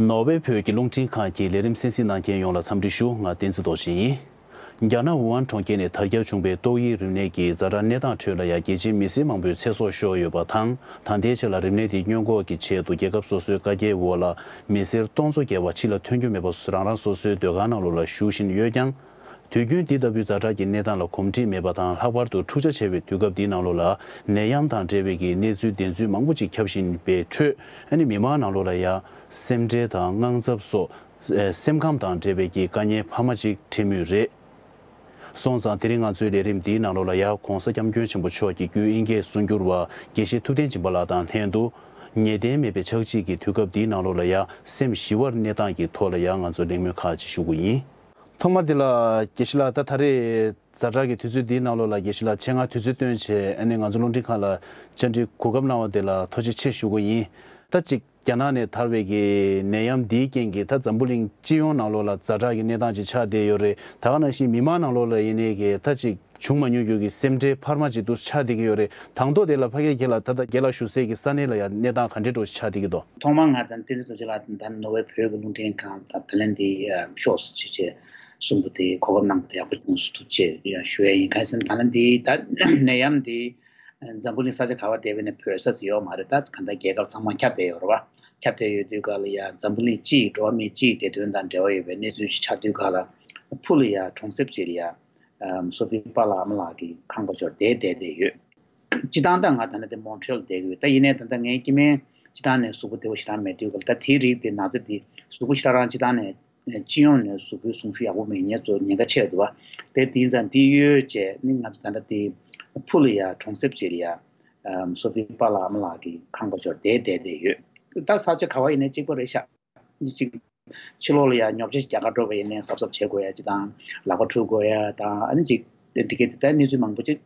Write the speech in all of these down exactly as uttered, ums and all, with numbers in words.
ནོར་ཝེ་བོད་ཀྱི་རླུང་འཕྲིན་ཁང་གི་ལས་རིམ་གསན་གཟིགས་གནང་མཁན་ཡོངས་ལ་འཚམས་འདྲི་ཞུ། ང་བསྟན་འཛིན་རྡོ་རྗེ་ཡིན། རྒྱ་ནག་ཝུ་ཧན་གྲོང་ཁྱེར་ནས་དར་ཁྱབ་བྱུང་བའི་ཏོག་དབྱིབས་རིམས་ནད་ཀྱི་ཛ་དྲག་གནས་སྟངས་ཁྲོད་ལ་ཡང་རྒྱལ་སྤྱིའི་མི་སེར་མང་པོས་ཚེ་སྲོག་ཤོར་ཡོད་པ་དང་། ད་ལྟའི་ཆར་ལ་རིམས་ནད་དེ་སྔོན་འགོག་གི་ཆེད་དུ་རྒྱལ་ཁབ་སོ་སོའི་བཀའ་རྒྱའི་འོག་ལ་མི་སེར་སྟོང་ཚོ་བརྒལ་བ་ཕྱི་ལ་ཐོན་རྒྱུ་མེད་པ་རང་རང་སོ་སོའི་སྡོད་ཁང་ནང་ལོགས་ལ་བཞུགས་བཞིན་ཡོད་ཀྱང་། དུས་རྒྱུན་འདི་ལྟ་བུའི་ཛ་དྲག་གི་གནས་སྟངས་ལ་གོམས་འདྲིས་མེད་པ་དང་། ལྷག་པར་དུ་འཁྲུག་ཆ་ཆེ་བའི་དུས་སྐབས་འདིའི་ནང་ལོགས་ལ་ནད་ཡམས་དང་འབྲེལ་བའི་གི་གནས་ཚུལ་བདེན་རྫུན་མང་པོ་ཅིག་ཁྱབ་བཞིན་པའི་ཁྲོད། ཨ་ནི་མི་མང་ནང་ལོགས་ལ་ཡང་སེམས་ཁྲལ་དང་དངངས་འཚབ་སོགས་སེམས་ཁམས་དང་འབྲེལ་བའི་གི་དཀའ་ངལ་འཕར་མ་ཅིག་འཕྲད་མུས་རེད། སོང་ཙང་དེ་རིང་ང་ཚོའི་ལས་རིམ་འདིའི་ནང་ལོགས་ལ་ཡང་༸གོང་ས་༸སྐྱབས་མགོན་ཆེན་པོ་མཆོག་གི་རྒྱུད་དབྱིན་སྐད་གསུང་སྒྱུར་བ་དགེ་བཤེས་ཐུབ་བསྟན་སྦྱིན་པ་ལགས་དང་ལྷན་དུ། ངེས་གཏན་མེད་པའི་ཆག་འཇིག་གི་དུས་སྐབས་འདིའི་ནང་ལོགས་ལ་ཡང་སེམས་ཞི་བར་གནས་སྟངས་ཀྱི་ཐོག་ལ་ཡང་ང་ཚོ་གླེང་མོལ་ཁག་ཅིག་ཞུ་གི་ཡིན། ཐོག་མ་དེ་ལ་དགེ་བཤེས་ལགས། ད་ད་རེས་ཛ་དྲག་གི་དུས་ཚོད་འདིའི་ནང་ལོགས་ལ་དགེ་བཤེས་ལགས་ཆེད་མངགས་དུས་ཚོད་བཏོན་བྱས་ཨ་ནི་ང་ཚོ་རླུང་འཕྲིན་ཁང་ལ་བཅར་འདྲི་གོ་སྐབས་གནང་བ་དེ་ལ་ཐུགས་རྗེ་ཆེ་ཞུ་གི་ཡིན། ད་ཅིག་རྒྱ་ནག་ནས་དར་བའི་གི་ནད་ཡམས་འདིའི་རྐྱེན་གྱིས་ད་འཛམ་བུ་གླིང་སྤྱི་ཡོངས་ནང་ལོགས་ལ་ཛ་དྲག་གི་གནས་སྟངས་ཅིག་ཆགས་བསྡད་ཡོད་རེད། ད་ག་ནང་བཞིན་མི་མང་ནང་ལོགས་ལ་ཡིན་ནའི་གི་ད་ཅིག་བྱུང་མ་མྱོང་རྒྱུ་གི་སེམས་ཁྲལ་འཕར་མ་ཅིག་འདུག་ཆགས་བསྡད་ཀྱི་ཡོད་རེད། དང་ཐོག་དེ་ལ་ཕ་གིའི་རྒན་ལགས་ད་ལྟ་རྒན་ལགས་བཞུགས་སའི་གི་ས་གནས་ལ་ཡང་གནས་སྟངས་ག་འདྲའི་འདྲ་ཆགས་བསྡད་ཀྱི་འདུག་ཐོག་མར་ང་དང་བསྟན་འཛིན་རྡོ་རྗེ་ལགས་དང་ནོར་ཝེ་བོད་ཀྱི་རླུང་འཕྲིན་ཁང་དང་ད་ལན་འདི་ཤོག་ཅེས་གསུངས་པ་དེ་གོ་སྐབས་གནང་པ་དེ་ཡག་པོ་བྱུང་སོང་། ཐུགས་རྗེ་ཆེ་ཡང་ཞུ་ཡ་ཡིན། གང་ཡིན་ཟེར་ན་ད་ལན་འདི་ད་ནད་ཡམས་འདི་འཛམ་བུ་གླིང་ས་ཆ་ག་བ་བསྡད་པའི་ནས་བོད་ས་ཟེར་ཡོད་མ་རེད། ད་གང་ལྟར་རྒྱལ་ཁབ་ཚང་མ་ཁྱབ་བསྡད་ཡོད་རེད་བ། ཁྱབ་བསྡད་ཡོད་དུས་ག་ལ་ཡང་འཛམ་བུ་གླིང་སྤྱིའི་འགྲོ་བ་མི་སྤྱིའི་བདེ་དོན་དང་འབྲེལ་བ་ཡོད་པའི་གནས་ཚུལ་ཞིག་ཆགས་དུས་ག་ལ་ཕུ་ལ་ཡང་གྲོང་གསེབ་ཅིག་ལ་ཡང་སོ་ཕི་པཱ་ལགས་ཨ་མ་ལགས་ཀྱི་ཁང་པ་འབྱོར་བསྡད་བསྡད་བསྡད་ཡོད། སྤྱི་བཏང་ད་ང་ད་ནི་དེ་མོན་ཊི་རེལ་བསྡད་ཀྱི་ཡོད། ད་ཡིན་ནའི་ད་ལྟ་ངའི་སྐྱེ་དམན་སྤྱི་བཏང་ནས་གཟུགས་པོ་བདེ་པོ་ཞེ་དྲག་མེད་དུས་ག་ལ་ད་དེའི་རིགས་དེ་ན་ཚ་དེ་གཟུགས་པོ་ཞེ་དྲག་རང་སྤྱི་བཏང་ནས་སྤྱི་ཡོངས་ནས་གཟུགས་པོའི་གསོན་ཤུགས་ཡག་པོ་མེད་མཁན་ཚོ་ཉེན་ཁ་ཆེ་འདུག་བ། དེ་དེ་ཡིན་ཙང་དེ་གཡོལ་བྱས་ནི་ང་ཚོ་ད་ལྟ་དེ་ཕུ་ལ་ཡ་གྲོང་གསེབ་ཅིག་ལ་ཡ་སོ་ཕི་པཱ་ལགས་ཨ་མ་ལགས་ཀྱི་ཁང་པ་འབྱོར་བསྡད་བསྡད་བསྡད་ཡོད། ད་ས་ཆ་ག་བ་ཡིན་ནའི་གཅིག་པ་རེད་ཤག་གཅིག་ཕྱི་ལོགས་ལ་ཡ་ཉོ་ཆ་ཞིག་རྒྱག་གར་འགྲོ་བ་ཡིན་ནའི་གཟབ་གཟབ་བྱེད་དགོས་ཡ་ཅིག་དང་། ལག་པ་འཁྲུ་དགོས་ཡ་དང་། ཨ་ནི་ཅིག་དེ་དེ་གའི་དེ་ལྟར་གནས་ཚུལ་མང་པོ་ཅིག་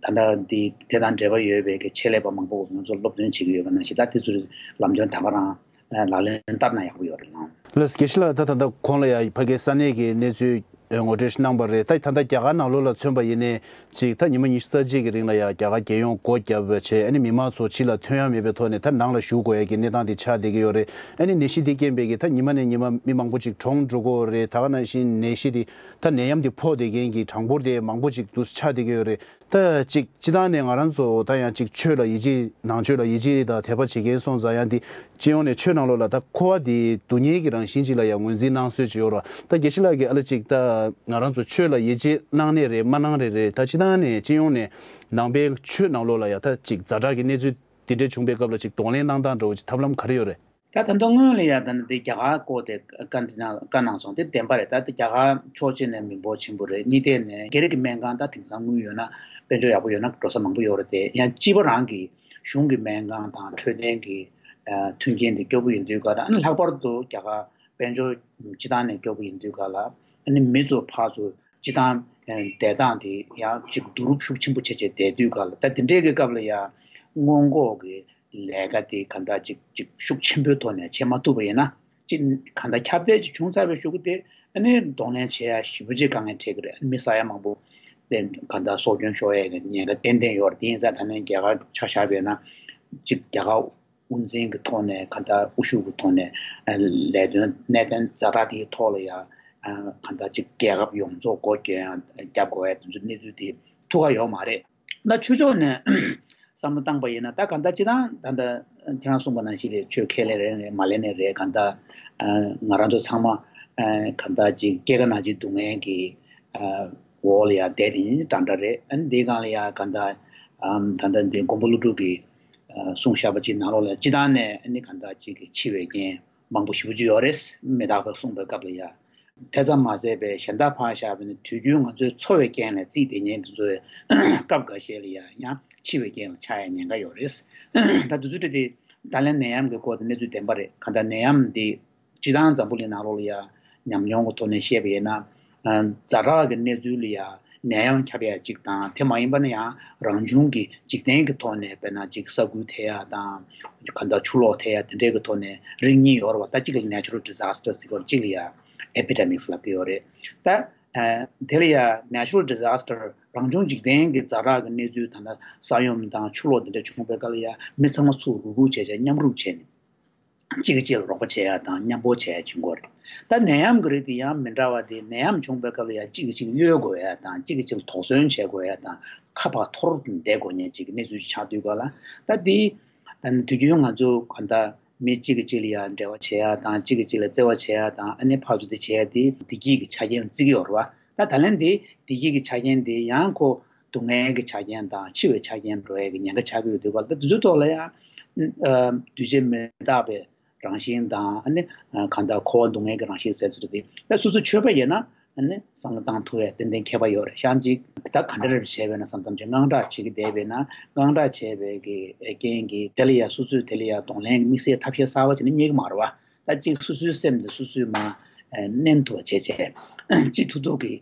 ཨ་ད་ལྟ་འདི་དེ་དང་འབྲེལ་བ་ཡོད་པའི་གི་ཆེད་ལས་པ་མང་པོ་ང་ཚོ་སློབ་སྟོན་བྱེད་ཀྱི་ཡོད་པ་ནང་བཞིན། ད་དེ་ཚོའི་ལམ་སྟོན་ད་ག་རང་ཨ་ལག་ལེན་བསྟར་ན་ཡག་པོ་ཡོད་རེད་ལགས། ལགས་སོ། དགེ་བཤེས་ལགས། ད་ད་ལྟ་གོང་ལ་ཡ་ཕ་གིའི་ས་གནས་ཀྱི་གནས་ཚུལ་ངོ་སྤྲོད་ཞིག་གནང་བ་རེད། ད་ད་ལྟ་རྒྱ་གར་ནང་ལོགས་ལ་མཚོན་པ་ཡིན་ནའི་ཅིག་ད་ཉི་མ་ཉི་ཤུ་རྩ་གཅིག་གི་རིང་ལ་ཡང་རྒྱ་གར་རྒྱལ་ཡོངས་སྒོ་བརྒྱབ་པ་བྱས། ཨ་ནི་མི་མང་ཚོ་ཕྱི་ལ་ཐོན་ཡ་མེད་པའི་ཐོག་ནས་ད་ནང་ལ་བཞུགས་དགོས་ཡ་གི་གནས་སྟངས་དེ་ཆགས་བསྡད་ཀྱི་ཡོད་རེད། ཨ་ནི་ནད་གཞི་འདི་རྐྱེན་པས་ཀྱི་ད་ཉི་མ་ནས་ཉི་མ་མི་མང་པོ་ཅིག་གྲོངས་འགྲོ་གི་ཡོད་རེད། ད་ག་ནང་བཞིན་ནད་གཞི་འདི་ད་ནད་ཡམས་འདི་ཕོག་བསྡད་མཁན་གྱི་གྲངས་འབོར་དེ་མང་པོ་ཅིག་འདུག་ཆགས་བསྡད་ཀྱི་ཡོད་རེད། ད་ཅིག་སྤྱི་བཏང་ནས་ང་རང་ཚོ་ད་ཡང་ཅིག་ཆོས་ལ་ཡིད་ཆེས། ནང་ཆོས་ལ་ཡིད་ཆེས་དང་དད་པ་བྱེད་མཁན་སོང་ཙང་ཡང་འདི་སྤྱི་ཡོངས་ནས་ཆོས་ནང་ལོགས་ལ་ད་འཁོར་བ་འདི་སྡུག་བསྔལ་གྱི་རང་བཞིན་ཅིག་ལ་ཡང་ངོས་འཛིན་གནང་སྲོལ་ཅིག་ཡོད་རེད། ད་དགེ་བཤེས་ལགས་ཀྱིས་ཨ་ལ་ཅིག་ད་ང་རང་ཚོ་ཆོས་ལ་ཡིད་ཆེས་གནང་ནའི་རེད་མ་གནང་རེད་རེད། ད་སྤྱི་བཏང་ནས་སྤྱི་ཡོངས་ནས་ནང་པའི་ཆོས་ནང་ལོགས་ལ་ཡང་ད་ཅིག་ཛ་དྲག་གི་གནས་ཚུལ་འདི་འདྲ་བྱུང་པའི་སྐབས་ལ་ཅིག་གདོང་ལེན་གནང་སྟངས་འདྲ་བོ་ཅིག་ཐབས་ལམ་ག་རེ་ཡོད་རེད། ད་ད་ལྟ་སྔོན་ལ་ཡ་ད་ནི་དེ་རྒྱ་གར་སྐོར་དེ་བཀའ་འདི་ན་བཀའ་གནང་སོང་། དེ་བདེན་པ་རེད། ད་དེ་རྒྱ་གར་ཕྱོགས་གཅིག་ནས་མི་འབོར་ཆེན་པོ་རེད། གཉིས་ཐད་ནས་སྒེར་གྱི་སྨན་ཁང་ད་དེང་སང་དངུལ་ཡོད་ན་དཔལ་འབྱོར་ཡག་པོ་ཡོད་ན་འགྲོ་ས་མང་པོ་ཡོད་རེད། དེ་ཡང་སྤྱི་པ་རང་གི་གཞུང་གི་སྨན་ཁང་དང་འཕྲོད་བསྟེན་གྱི་ཨ་མཐུན་རྐྱེན་དེ་སྐྱོ་པོ་ཡིན་དུས་ག་ལ། ཨ་ནི་ལྷག་པར་དུ་རྒྱ་གར་དཔལ་འབྱོར་སྤྱི་བཏང་ནས་སྐྱོ་པོ་ཡིན་དུས་ག་ལ། ཨ་ནི་མི་ཚོ་ཕར་ཚུར་སྤྱི་བཏང་བསྡད་སྟངས་དེ་ཡང་ཅིག་བསྡུ་རུབ་ཤུགས་ཆེན་པོ་བྱས་བྱས་བསྡད་དུས་ག་ལ། ད་དེ་འདྲའི་གི་སྐབས་ལ་ཡང་སྔོན་འགོག་གི་ལས་ཀ་དེ་གང་ལྟར་ཅིག་ཅིག་ཤུགས་ཆེན་པོའི་ཐོག་ནས་བྱེད་མ་ཐུབ་པ་ཡིན་ན། ཅིག་གང་ལྟར་ཁྱབ་གདལ་ཅིག་བྱུང་ཚར་བའི་གཞུག་གུ་དེ་ཨ་ནི་གདོང་ལེན་བྱེད་ཡ་ཞེ་པོ་ཅིག་དཀའ་ངལ་འཕྲད་ཀྱི་རེད། ཨ་ནི་མི་ས་ཡ་མང་པོ་དེ་གང་ལྟར་སྲོག་སྐྱོན་ཤོར་ཡ་གི་ཉེན་ཁ་ཏན་ཏན་ཡོད་རེད། དེ་ཡིན་ཙང་ད་ནི་རྒྱ་གར་ཆ་བཞག་པ་ཡིན་ན་ཅིག་རྒྱ་གར་དབུ་འཛིན་གྱི་ཐོག་ནས་གང་ལྟར་དབུ་བཞུགས་ཀྱི་ཐོག་ནས་ཨ་ལས་དོན་གནད་དོན་ཛ་དྲག་དེའི་ཐོག་ལ་ཡ་ཨ་གང་ལྟར་ཅིག་རྒྱལ་ཁབ་ཡོངས་རྫོགས་སྒོ་རྒྱག་ཡ་རྒྱབ་དགོས་ཡ་དེ་ཚོ་གནས་ཚུལ་དེ་ཐུག་ག་ཡོད་མ་རེད། ད་ཆོས་ཕྱོགས་ནས་བསམ་བློ་བཏང་པ་ཡིན་ན། ད་ག་འདྲ་སྤྱི་བཏང་ད་ལྟ་ཁྱེད་རང་གསུངས་པ་ནང་བཞིན་རེད། ཆོས་ཁས་ལེན་རེད་རེད་མ་ལེན་ནས་རེད། ག་འདྲ་ང་རང་ཚོ་ཚང་མ་ག་འདྲ་ཅིག་སྐྱེ་རྒ་ན་འཆི་སྡུག་བསྔལ་གྱི་འོག་ལ་ཡང་བསྡད་དེ་ཡིན་འདྲ་འདྲ་རེད། ཨ་ནི་འདིའི་སྒང་ལ་ཡང་ག་འདྲ་ད་ལྟ་འདི་མགོན་པོ་ཀླུ་སྒྲུབ་ཀྱིས་གསུངས་བཞག་པ་ཅིག་ནང་ལོགས་ལ་སྤྱི་བཏང་ནས་ཨ་ནི་ག་འདྲ་ཅིག་གི་འཆི་བའི་རྐྱེན་མང་པོ་ཞེ་པོ་ཅིག་ཡོད་རེད། མི་རྟག་པ་གསུངས་པའི་སྐབས་ལ་ཡང་། དེ་ཙམ་མ་ཟད་པའི་གཞན་དག་ཕར་བཞག་པ་ནི་དུས་རྒྱུན་ང་ཚོའི་འཚོ་བའི་རྐྱེན་ལ་རྩིས་དེ་ཉིད་དུ་འཚོ་བའི་སྐབས་འགའ་ཤས་ལ་ཡང་ཡང་འཆི་བའི་རྐྱེན་ལ་ཆགས་ཡ་ཉེན་ཁ་ཡོད་རེད། ད་དུས་ཚོད་དེ་ད་ལན་ནད་ཡམས་ཀྱི་སྐོར་དུ་གནས་ཚུལ་བདེན་པ་རེད། གང་ལྟར་ནད་ཡམས་འདི་སྤྱི་བཏང་འཛམ་བུ་གླིང་ནང་ལོགས་ལ་ཡང་ཉམས་མྱོང་གི་ཐོག་ནས་བཤད་པ་ཡིན་ན། ཛ་དྲག་གི་གནས་ཚུལ་ལ་ཡང་ནད་ཡམས་ཁྱབ་ཡ་གཅིག་དང་། དེ་མ་ཡིན་པ་ན་ཡང་རང་བྱུང་གི་འཇིག་རྟེན་གྱི་ཐོག་ནས་དཔེར་ན་ཅིག་ས་འགུལ་ཐེབས་ཡ་དང་། གང་ལྟར་ཆུ་ལོག་ཐེབས་ཡ་དེ་འདྲའི་གི་ཐོག་ནས་རིགས་གཉིས་ཡོད་རེད་བ། ད་གཅིག་ལ་natural disaster ཟེར་གྱི་ཡོད་རེད། གཅིག་ལ་ཡང་epidemics ལབ་ཀྱི་ཡོད་རེད། ད་ཨ་དེ་ལ་ཡང་natural disaster རང་བྱུང་འཇིག་རྟེན་གྱི་ཛ་དྲག་གི་གནས་ཚུལ་ད་ལྟ་ས་ཡོམ་དང་ཆུ་ལོག་དེ་འདྲ་བྱུང་བའི་སྐབས་ལ་ཡང་མི་ཚང་མ་ཚུར་རུག་རུག་བྱས་བྱས་མཉམ་རུབ་བྱས་ནས། གཅིག་གིས་གཅིག་ལ་རོགས་པ་བྱེད་ཡ་དང་མཉམ་སྤོ་བྱེད་ཡ་བྱེད་དགོས་རེད། ད་ནད་ཡམས་ཀྱི་རིགས་དེ་ཡང་མི་འདྲ་བ་དེ། ནད་ཡམས་བྱུང་པའི་སྐབས་ལ་ཡང་གཅིག་གིས་གཅིག་གཡོལ་དགོས་ཡ་དང་གཅིག་གིས་གཅིག་ལ་དོགས་ཟོན་བྱེད་དགོས་ཡ་དང་ཁ་ཕར་འཐོར་བསྡད་དགོས་མཁན་ཅིག་གི་གནས་ཚུལ་ཆགས་དུས་སྐབས་ལ། ད་དེ་ད་ནི་དུས་རྒྱུན་ང་ཚོ་གང་ལྟར་མི་གཅིག་གིས་གཅིག་ལ་ཡང་འབྲེལ་བ་བྱེད་ཡ་དང་གཅིག་གིས་གཅིག་ལ་བརྩེ་བ་བྱེད་ཡ་དང་། ཨ་ནི་ཕར་ཚུར་དེ་བྱེད་ཡ་དེ་བདེ་སྐྱིད་ཀྱི་ཆ་རྐྱེན་བརྩི་གི་ཡོད་རེད་བ། ད་ད་ལན་དེ་བདེ་སྐྱིད་ཀྱི་ཆ་རྐྱེན་དེ་ཡང་ཁོ་སྡུག་བསྔལ་གྱི་ཆ་རྐྱེན་དང་འཆི་བའི་ཆ་རྐྱེན་འགྲོ་ཡ་གི་ཉེན་ཁ་ཆགས་ཀྱི་ཡོད་དུས་སྐབས་ལ། ད་དེ་ཚོའི་ཐོག་ལ་ཡང་ཨ་འདུས་བྱས་མི་རྟག་པའི་རང་བཞིན་དང་། ཨ་ནི་གང་ལྟར་འཁོར་བ་སྡུག་བསྔལ་གྱི་རང་བཞིན་ཟེར་ཚུལ་དེ། ད་སོ་སོ་ཆོས་པ་ཡིན་ན་ཨ་ནི་བསམ་བློ་བཏང་ཐུབ་ཡ་ཏན་ཏན་ཁྱད་པར་ཡོད་རེད། ཡང་ཅིག་ད་ག་འདྲ་རེ་བྱས་པས་ན་བསམ་བསམ་བྱས་དངངས་སྐྲག་བྱེད་ཀྱི་བསྡད་པས་ན། དངངས་སྐྲག་བྱས་པའི་གི་རྐྱེན་གྱིས་དེ་ལ་ཡ་སོ་སོས་དེ་ལ་ཡ་གདོང་ལེན་གྱི་དམིགས་བསལ་ཐབས་ཤེས་གསར་པ་བྱས་ནས་རྙེད་ཀྱི་མ་རེད་བ། ད་ཅིག་སོ་སོའི་སེམས་དེ་སོ་སོས་མར་ཨ་མནན་ཐུབ་པ་བྱས་བྱས། ཅི་ཐུབ་ཐུབ་ཀྱིས་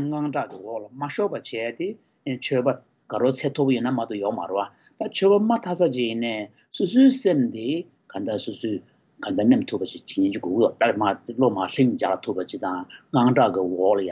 དངངས་སྐྲག་གི་འོག་ལ་མ་ཤོར་བ་བྱས་ཏེ། ཆོས་པ་དགའ་རབ་འཚོལ་ཐུབ་པ་ཡིན་ན་མ་གཏོགས་ཡོད་མ་རེད་བ། ད་ཆོས་པ་མ་མཐའ་ས་ཅིག་ཡིན་ནའི་སོ་སོའི་སེམས་དེ་ག་འདྲ་སོ་སོས་ག་འདྲ་མནན་ཐུབ་པ་ཞིག་བྱེད་ཉན་གྱི་དགོས་ཀྱི་ཡོད། ད་མར་བློ་མར་ལྷིང་འཇགས་ཐུབ་པ་ཅིག་དང་དངངས་སྐྲག་གི་འོག་ལ་ཡ་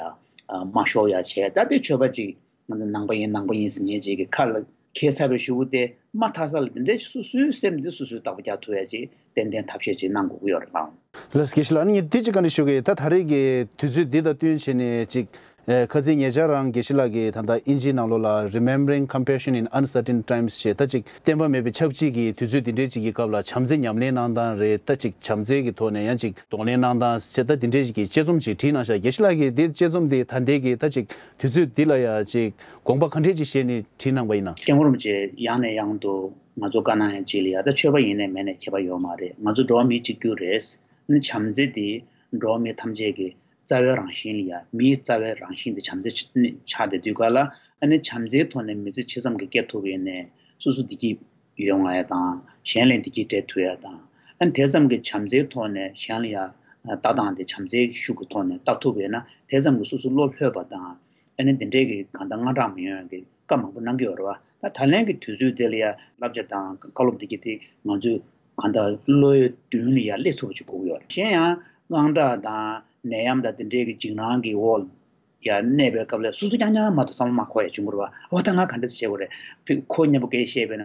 མ་ཤོར་ཡ་བྱས། ད་དེ་ཆོས་པ་ཅིག་ང་ཚོ་ནང་པ་ཡིན་ནང་པ་ཡིན་ཟེར་མཁན་ཅིག་གི་ཁ་ལ་འཁྱེར་ཚར་བའི་གཞུག་གུ་དེ་མ་མཐའ་ས་ལ་འདི་འདྲའི་སོ་སོའི་སེམས་འདི་སོ་སོས་བདག་པོ་རྒྱག་ཐུབ་ཡ་ཅིག་ཏན་ཏན་ཐབས་ཤེས་ཅིག་གནང་དགོས་ཀྱི་ཡོད་རེད་ལགས། ལགས་སོ། དགེ་བཤེས་ལགས། ཨ་ནི་ངས་འདི་ཅིག་བཀའ་འདྲི་ཞུ་གི་ཡིན། ད་ད་རེས་ཀྱི་དུས་ཚོད་འདི་དང་བསྟུན་བྱས་ནས་ཅིག་ཨེ་ཁ་སང་ཉེ་ཆར་རང་དགེ་བཤེས་ལགས་ཀྱིས་ད་ལྟ་དབྱིན་ཇིའི་ནང་ལོགས་ལ་Remembering Compassion in Uncertain Times ཞེས། ད་ཅིག་བསྟན་པ་མེད་པའི་ཆབས་ཅིག་གི་དུས་ཚོད་འདི་འདྲའི་ཅིག་གི་སྐབས་ལ་བྱམས་བརྩེ་ཉམས་ལེན་གནང་སྟངས་རེད། ད་ཅིག་བྱམས་བརྩེ་གི་ཐོག་ནས་ཡང་ཅིག་གདོང་ལེན་གནང་སྟངས་ཞེས། ད་འདི་འདྲའི་ཅིག་གི་དཔྱད་རྩོམ་ཅིག་བྲིས་གནང་ཤག་དགེ་བཤེས་ལགས་ཀྱིས་འདི་དཔྱད་རྩོམ་འདི་ད་ལྟའི་གི་ད་ཅིག་དུས་ཚོད་འདི་ལ་ཡ་ཅིག་དགོངས་པ་ག་འདྲས་ཅིག་བཞེས་ནས་བྲིས་གནང་པ་ཡིན་ན། སྐྱབས་མགོན་རིན་པོ་ཆེ་ཡང་ནས་ཡང་དུ་ང་ཚོ་བཀའ་གནང་ཡ་ཅིག་ལ་ཡ། ད་ཆོས་པ་ཡིན་ནས་མེད་ནས་ཁྱད་པར་ཡོད་མ་རེད། ང་ཚོ་འགྲོ་བ་མི་གཅིག་གྱུར་རེད། ནི་བྱམས་བརྩེ་དེ་འགྲོ་བ་མི་ཐམས་ཅད་ཀྱི་རྩ་བའི་རང་བཞིན་ལ་ཡ། མིའི་རྩ་བའི་རང་བཞིན་དེ་བྱམས་བརྩེ་ཆགས་བསྡད་དུས་སྐབས་ལ། ཨ་ནི་བྱམས་བརྩེའི་ཐོག་ནས་མི་ཚེ་ཇི་ཙམ་གྱི་སྐྱེལ་ཐུབ་ཡོད་ནས་སོ་སོ་བདེ་སྐྱིད་ཡོང་ཡ་དང་གཞན་ལ་བདེ་སྐྱིད་སྤྲད་ཐུབ་ཡ་དང་། ཨ་ནི་དེ་ཙམ་གྱི་བྱམས་བརྩེའི་ཐོག་ནས་གཞན་ལ་ཡ་ལྟ་སྟངས་དེ་བྱམས་བརྩེའི་ཤུགས་ཀྱི་ཐོག་ནས་ལྟ་ཐུབ་ཡོད་ན་དེ་ཙམ་གྱི་སོ་སོ་བློ་ལྷོད་པ་དང་། ཨ་ནི་འདི་འདྲའི་གི་གང་ལྟར་དངངས་སྐྲག་མི་ཡོང་ཡ་གི་བཀའ་མང་པོ་གནང་གི་ཡོད་རེད་བ། ད་ད་ལན་གྱི་དུས་ཚོད་དེ་ལ་ཡ་བསླབ་བྱ་དང་བཀའ་སློབ་འདི་གི་དེ་ང་ཚོས་གང་ལྟར་བློའི་མདུན་ལ་ཡ་སླེབས་ཐུབ་པ་ཅིག་དགོས་ཀྱི་ཡོད་རེད། གཞན་ཡང་དངངས་སྐྲག་དང་ནད་ཡམས་དང་དེ་འདྲའི་གི་འཇིགས་སྣང་གི་འོག་ཡ་གནས་པའི་སྐབས་ལ་སོ་སོ་རྐྱང་རྐྱང་མ་གཏོགས་བསམ་བློ་མ་འཁོར་ཡ་བྱུང་གི་རེད་བ། འོ་ད་ང་ག་འདྲ་ཞིག་བྱེད་དགོས་རེད། ཕི་ཁོ་མཉམ་པོ་སྐད་བཤད་པས་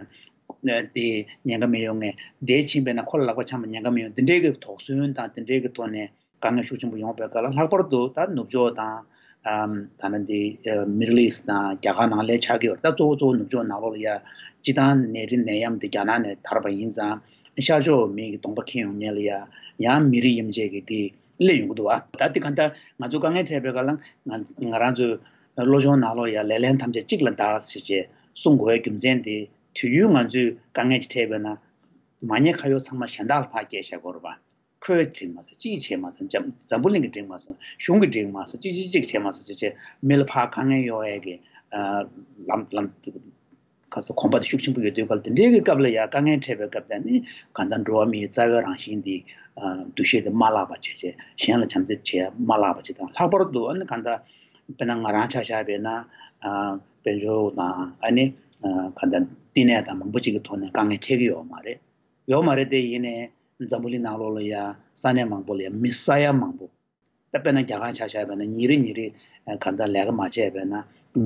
ན་དེ་ཉེན་ཁ་མི་ཡོང་ངེས། དེ་ཕྱིན་པས་ན་ཁོ་ལ་ལག་པ་འཆང་བ་ཉེན་ཁ་མི་ཡོང་། དེ་འདྲའི་གི་དོགས་ཟོན་དང་དེ་འདྲའི་གི་ཐོག་ནས་དཀའ་ངལ་ཤུགས་ཆེན་པོ་ཡོང་བའི་སྐབས་ལ། ལྷག་པར་དུ་ད་ནུབ་ཕྱོགས་དང་ཨམ་ད་ནི་འདི་ཨ་Middle East དང་རྒྱ་གར་ནང་ལ་ཆགས་ཀྱི་ཡོད་རེད། ད་གཙོ་བོ་གཙོ་བོ་ནུབ་ཕྱོགས་ནང་ལོགས་ལ་ཡ་སྤྱི་བཏང་ནད་རིགས་ནད་ཡམས་དེ་རྒྱ་ནག་ནས་དར་བ་ཡིན་ཙང་ཤར་ཕྱོགས་མི་གི་གདོང་པ་འཁེལ་ཡོང་མཁན་ལ་ཡ་ཡང་མི་རིགས་དབྱེ་འབྱེད་ཀྱི་དེ་སླེབས་ཡོང་གི་འདུག་བ། ད་དེ་ག་འདྲ་ང་ཚོ་དཀའ་ངལ་འཕྲད་པའི་སྐབས་ལ་ང་ང་རང་ཚོའི་བློ་སྦྱོང་ནང་ལོགས་ཡ་ལེ་ལན་ཐམས་ཅད་གཅིག་ལ་བདག་ཟེར་བྱས་གསུང་དགོས་པའི་རྒྱུ་མཚན་དེ། དུས་རྒྱུན་ང་ཚོས་དཀའ་ངལ་ཅིག་འཕྲད་པས་ན་མ་ཉེས་ཁ་གཡོག་ཚང་མ་གཞན་དག་ལ་ཕར་བསྐྱལ་བཞག་དགོས་རེད་པ། ཁོས་འགྲིག་མ་སོང་། ཅིས་བྱས་མ་སོང་། འཛམ་འཛམ་བུ་གླིང་གིས་འགྲིག་མ་སོང་། གཞུང་གིས་འགྲིག་མ་སོང་། ཅི་ཅི་ཅིག་བྱས་མ་སོང་ཅེས་བྱས་མི་ལ་ཕར་དཀའ་ངལ་གཡོག་ཡས་ཀྱི་ཨ་ལམ་ལམ་ཁ་སང་གོམ་པ་དེ་ཤུགས་ཆེན་པོ་ཡོད་དུས་སྐབས་དེ་འདྲའི་གི་སྐབས་ལ་ཡ་དཀའ་ངལ་འཕྲད་པའི་སྐབས་དེ་ནི་གང་ལྟར་འགྲོ་བ་མིའི་རྩ་བའི་རང་བཞིན་དེ་ཨ་འདུ་ཤེས་དེ་མ་བརླག་པ་བྱས་བྱས། གཞན་ལ་བྱམས་བརྩེ་བྱེད་ཡ་མ་བརླག་པ་བྱེད་དང་། ལྷག་པར་དུ་ཨ་ནི་གང་ལྟར་དཔེར་ན་ང་རང་ཆ་བཞག་པས་ན་ཨ་དཔལ་འབྱོར་དང་ཨ་ནི་ཨ་གང་ལྟར་བསྟི་གནས་དང་མང་པོ་ཅིག་གི་ཐོག་ནས་དཀའ་ངལ་འཕྲད་ཀྱི་ཡོད་མ་རེད། ཡོད་མ་རེད། དེ་ཡིན་ནའི་འཛམ་བུ་གླིང་ནང་ལོགས་ལ་ཡ་ས་གནས་མང་པོ་ལ་ཡ་མི་ས་ཡ་མང་པོ། ད་དཔེར་ན་རྒྱ་གར་ཆ་བཞག་པས་ན་ཉིན་རེ་ཉིན་རེ་གང་ལྟར་ལས་ཀ་མ་བྱས་པས་ན་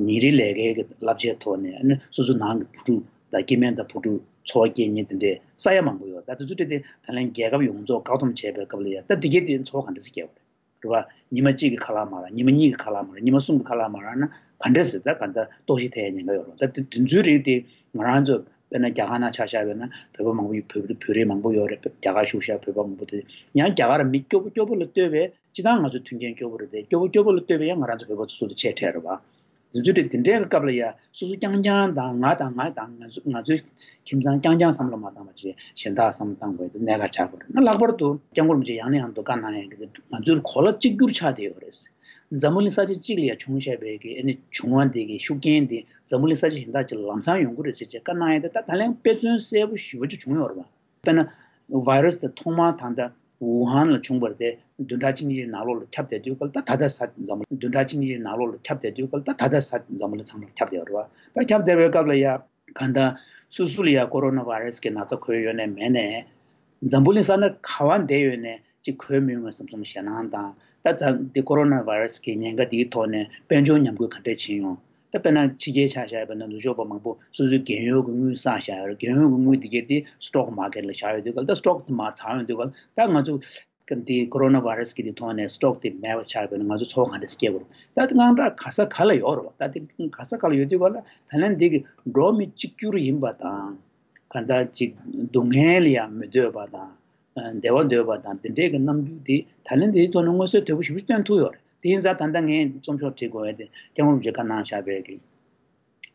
ཉིན་རེ་ལས་ཀའི་གི་བསླབ་བྱའི་ཐོག་ནས་ཨ་ནི་སོ་སོ་ནང་གི་བུ་ཕྲུག་དང་སྐྱེ་དམན་དང་བུ་ཕྲུག་འཚོ་བ་སྐྱེལ་མཁན་དེ་འདྲའི་ས་ཡ་མང་པོ་ཡོད། ད་དེ་ཚོ་དེ་ད་ལན་རྒྱལ་ཁབ་ཡོངས་རྫོགས་བཀག་སྡོམ་བྱས་པའི་སྐབས་ལ་ཡ་ད་དེ་གའི་དེ་འཚོ་བ་ག་འདྲ་སེ་སྐྱེལ་བ་རེད། རེད་བ། ཉི་མ་གཅིག་གི་ཁ་ལག་མ་རག་ཉི་མ་གཉིས་ཀྱི་ཁ་ལག་མ་རག་ཉི་མ་གསུམ་གྱི་ཁ་ལག་མ་རག་ན་ག་འདྲས་ཟེར། ད་ག་འདྲ་ལྟོགས་ཤི་ཐེབས་ཡ་ཉེན་ཁ་ཡོད་རེད། ད་དེ་དེ་ཚོའི་རིགས་དེ་ང་རང་ཚོ་དཔེར་ན་རྒྱ་གར་ནང་ཆ་བཞག་པས་ན་བོད་པ་མང་པོ་ཡོད། བོད་བོད་རིགས་མང་པོ་ཡོད་རེད། རྒྱ་གར་བཞུགས་བཞག་བོད་པ་མང་པོ་དེ་ཡང་རྒྱ་གར་མི་སྐྱོ་པོ་སྐྱོ་པོ་ལ་ལྟོས་པས་སྤྱི་བཏང་ང་ཚོ་མཐུན་རྐྱེན་སྐྱོ་པོ་རེད་དེ། སྐྱོ་པོ་སྐྱོ་པོ་ལ་ལྟོས་པས་ཡང་ང་རང་ཚོ་བོད་པ་ཚོ་སུ་དང་ཆེ་དྲགས་རེད་བ། དེ་ཚོ་དེ་དེ་འདྲའི་སྐབས་ལ་ཡ་སོ་སོ་རྐྱང་རྐྱང་དང་ང་དང་ང་ཚོ་ང་ཚོའི་ཁྱིམ་ཚང་རྐྱང་རྐྱང་བསམ་བློ་མ་བཏང་བ་བྱས་གཞན་དག་བསམ་བློ་བཏང་དགོས་དེ་གནད་འགག་ཆགས་དགོས་རེད། ན་ལྷག་པར་དུ་སྐྱབས་མགོན་རིན་པོ་ཆེ་ཡང་ནས་ཡང་དུ་བཀའ་གནང་ཡ་གི་དེ་ང་ཚོའི་གོ་ལ་གཅིག་གྱུར་ཆགས་བསྡད་ཡོད་རེད། འཛམ་བུ་གླིང་ས་ཆ་གཅིག་ལ་ཡ་བྱུང་བཞག་པའི་གི་ཨ་ནི་བྱུང་བ་འདི་གི་ཤུགས་རྐྱེན་འདི་འཛམ་བུ་གླིང་ས་ཆ་གཞན་དག་ཅིག་ལ་ལམ་སང་ཡོང་གི་རེད་ཟེར་བྱས་བཀའ་གནང་ཡ་དེ་ད་ད་ལན་དཔེ་མཚོན་གསལ་པོ་ཞེ་པོ་ཅིག་བྱུང་ཡོད་རེད་བ། དཔེར་ན་ཝེ་རུ་སི་དེ་ཐོག་མར་ད་ལྟ་ཝུ་ཧན་ལ་བྱུང་བ་དེ་བདུན་ཕྲག་གཅིག་གཉིས་ནང་ལོགས་ལ་ཁྱབ་བསྡད་དུས་སྐབས་ལ་ད་ད་ལྟ་ས་འཛམ་བུ་བདུན་ཕྲག་གཅིག་གཉིས་ནང་ལོགས་ལ་ཁྱབ་བསྡད་དུས་སྐབས་ལ་ད་ད་ལྟ་ས་འཛམ་བུ་གླིང་ཚང་མར་ཁྱབ་བསྡད་ཡོད་རེད་བ། ད་ཁྱབ་བསྡད་པའི་སྐབས་ལ་ཡ་གང་ལྟར་སོ་སོ་ལ་ཡ་ཀོ་རོ་ན་ཝེ་རུ་སི་གི་ན་ཚ་འགོས་ཡོད་ནའི་མེད་ནའི་འཛམ་བུ་གླིང་ས་གནས་ག་བ་བསྡད་ཡོད་ནའི་ཅིག་འགོས་མི་ཡོང་ངམ་བསམ་བསམ་ཞེད་སྣང་དང་། ད་ད་འདི་ཀོ་རོ་ན་ཝེ་རུ་སི་གི་ཉེན་ཁ་འདིའི་ཐོག་ནས་དཔལ་འབྱོར་ཉམས་རྒུད་ག་འདྲས་ཕྱིན་ཡོང་། ད་དཔེར་ན་ཕྱི་རྒྱལ་ཆ་བཞག་པ་ན་ནུབ་ཕྱོགས་པ་མང་པོ་སོ་སོའི་རྒན་ཡོལ་གྱི་དངུལ་བསགས་བཞག་ཡོད་རེད། རྒན་ཡོལ་གྱི་དངུལ་འདི་གས་དེ་stock market་ལ་བཞག་ཡོད་དུས་ག་ལ། ད་stock་དེ་མར་ཚང་ཡོད་དུས་ག་ལ། ད་ང་ཚོ་འདི་ཀོ་རོ་ན་བྷ་ར་སི་གི་དེ་ཐོག་ནས་stock་དེ་མེད་པ་ཆགས་པ་ན་ང་ཚོ་འཚོ་བ་ག་འདྲ་སྐྱེལ་དགོས་རེད། ད་དེ་དངངས་སྐྲག་ག་ས་ག་ལ་ཡོད་རེད་བ། ད་དེ་ག་ས་ག་ལ་ཡོད་དུས་ག་ལ། ད་ལན་འདི་གི་འགྲོ་མི་གཅིག་གྱུར་ཡིན་པ་དང་། གང་ལྟར་ཅིག་སྡུག་བསྔལ་ལ་ཡང་མི་འདོད་པ་དང་། ཨ་བདེ་བ་འདོད་པ་དང་དེ་འདྲའི་གི་རྣམ་འགྱུར་དེ་ད་ལན་དེའི་ཐོག་ནས་མངོན་གསལ་དོད་པོ་ཞེ་པོ་ཅིག་སྟོན་ཐུབ་ཡོད་རེད། དེ་ཡིན་ཙང་ད་ལྟ་ངས་རྩོམ་ཤོག་བྲིས་དགོས་ཡ་དེ་སྐྱབས་མགོན་རིན་པོ་ཆེས་བཀའ་གནང་བཞག་པའི་གི་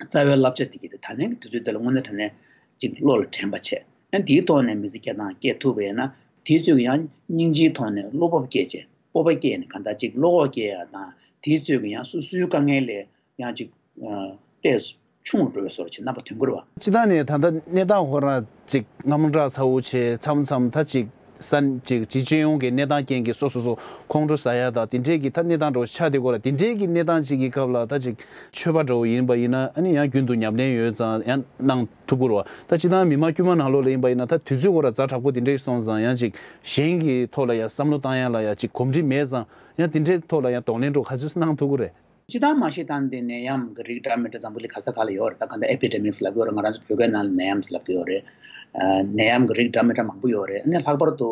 རྩ་བའི་བསླབ་བྱ་དེ་གི་དེ་ད་ལན་གི་དུས་ཚོད་དེ་ལ་དངོས་གནས་དྲང་གནས་ཅིག་བློ་ལ་དྲན་པ་བྱས། ཨ་དེའི་ཐོག་ནས་མི་ཚེ་སྐྱེལ་སྟངས་སྐྱེལ་ཐུབ་པ་ཡིན་ན། དེའི་ཚོད་ཀྱི་ཡང་སྙིང་རྗེའི་ཐོག་ནས་བློ་སྤོབས་སྐྱེས་བྱས། སྤོབས་པ་སྐྱེས་ནས་གང་ལྟར་ཅིག་བློ་ཁོག་སྐྱེ་ཡ་དང་། དེའི་ཚོད་ཀྱི་ཡང་སོ་སོའི་དཀའ་ངལ་ལས་ཡང་ཅིག་ཨ་ཏོག་ཙམ་ཆུང་རུ་འགྲོ་བའི་བཟོ་འདྲ་ཅིག་རྣམ་པ་ཐོན་གྱི་རེད་བ། སྤྱིར་བཏང་ནས་ད་ལྟ་གནས་སྟངས་ཁོ་རང་ཅིག་དངངས་སྐྲག་ཚ་བོ་བྱས། མཚམས་མཚམས་ད་ཅིག་ས་ཅིག་ཅིག་སྤྱི་ཡོངས་ཀྱི་གནས་སྟངས་རྐྱེན་གྱིས་སོ་སོ་སོ་ཁོང་ཁྲོ་ཟ་ཡ་དང་དེ་འདྲས་ཀྱི་ད་གནས་སྟངས་འདྲ་བོ་ཆགས་བསྡད་ཀྱི་ཡོད་རེད། དེ་འདྲས་ཀྱི་གནས་སྟངས་ཅིག་གི་སྐབས་ལ་ད་ཅིག་ཆོས་པ་འདྲ་བོ་ཡིན་པ་ཡིན་ན་ཨ་ནི་ཡང་རྒྱུན་དུ་ཉམས་ལེན་ཡོད་ཙང་ཡང་གནང་ཐུབ་ཀྱི་རེད་བ། ད་སྤྱིར་བཏང་མི་མང་དཀྱུས་མ་ནང་ལོགས་ལ་ཡིན་པ་ཡིན་ན་ད་དུས་ཚོད་ཁོ་རང་ཛ་དྲག་པོ་དེ་འདྲས་སོང་ཙང་ཡང་ཅིག་གཞན་གྱི་ཐོག་ལ་ཡང་བསམ་བློ་བཏང་ཡ་ལ་ཡང་ཅིག་གོམས་འདྲིས་མེད་ཙང་ཡང་དེ་འདྲས་ཐོག་ལ་ཡང་གདོང་ལེན་འདྲ་བོ་ག་ཚོད་གནང་ཐུབ་ཀྱི་རེད། སྤྱིར་བཏང་མ་གཞི་ད་འདི་ནད་ཡམས་ཀྱི་རིགས་འདྲ་མི་འདྲ་འཛམ་བུ་གླིང་ག་ས་ག་ལ་ཡོད་རེད། ད་ག་འདྲ་ཨེ་པི་ཌེ་མིག་ལབ་ཀྱི་ཡོད་རེད། ང་རང་ཚོ་བོད་སྐད་ནང་ལ་ནད་ཡམས་ལབ་ཀྱི་ཡོད་རེད། ཨ་ནད་ཡམས་ཀྱི་རིགས་འདྲ་མི་འདྲ་མང་པོ་ཡོད་རེད། ཨ་ནི་ལྷག་པར་དུ་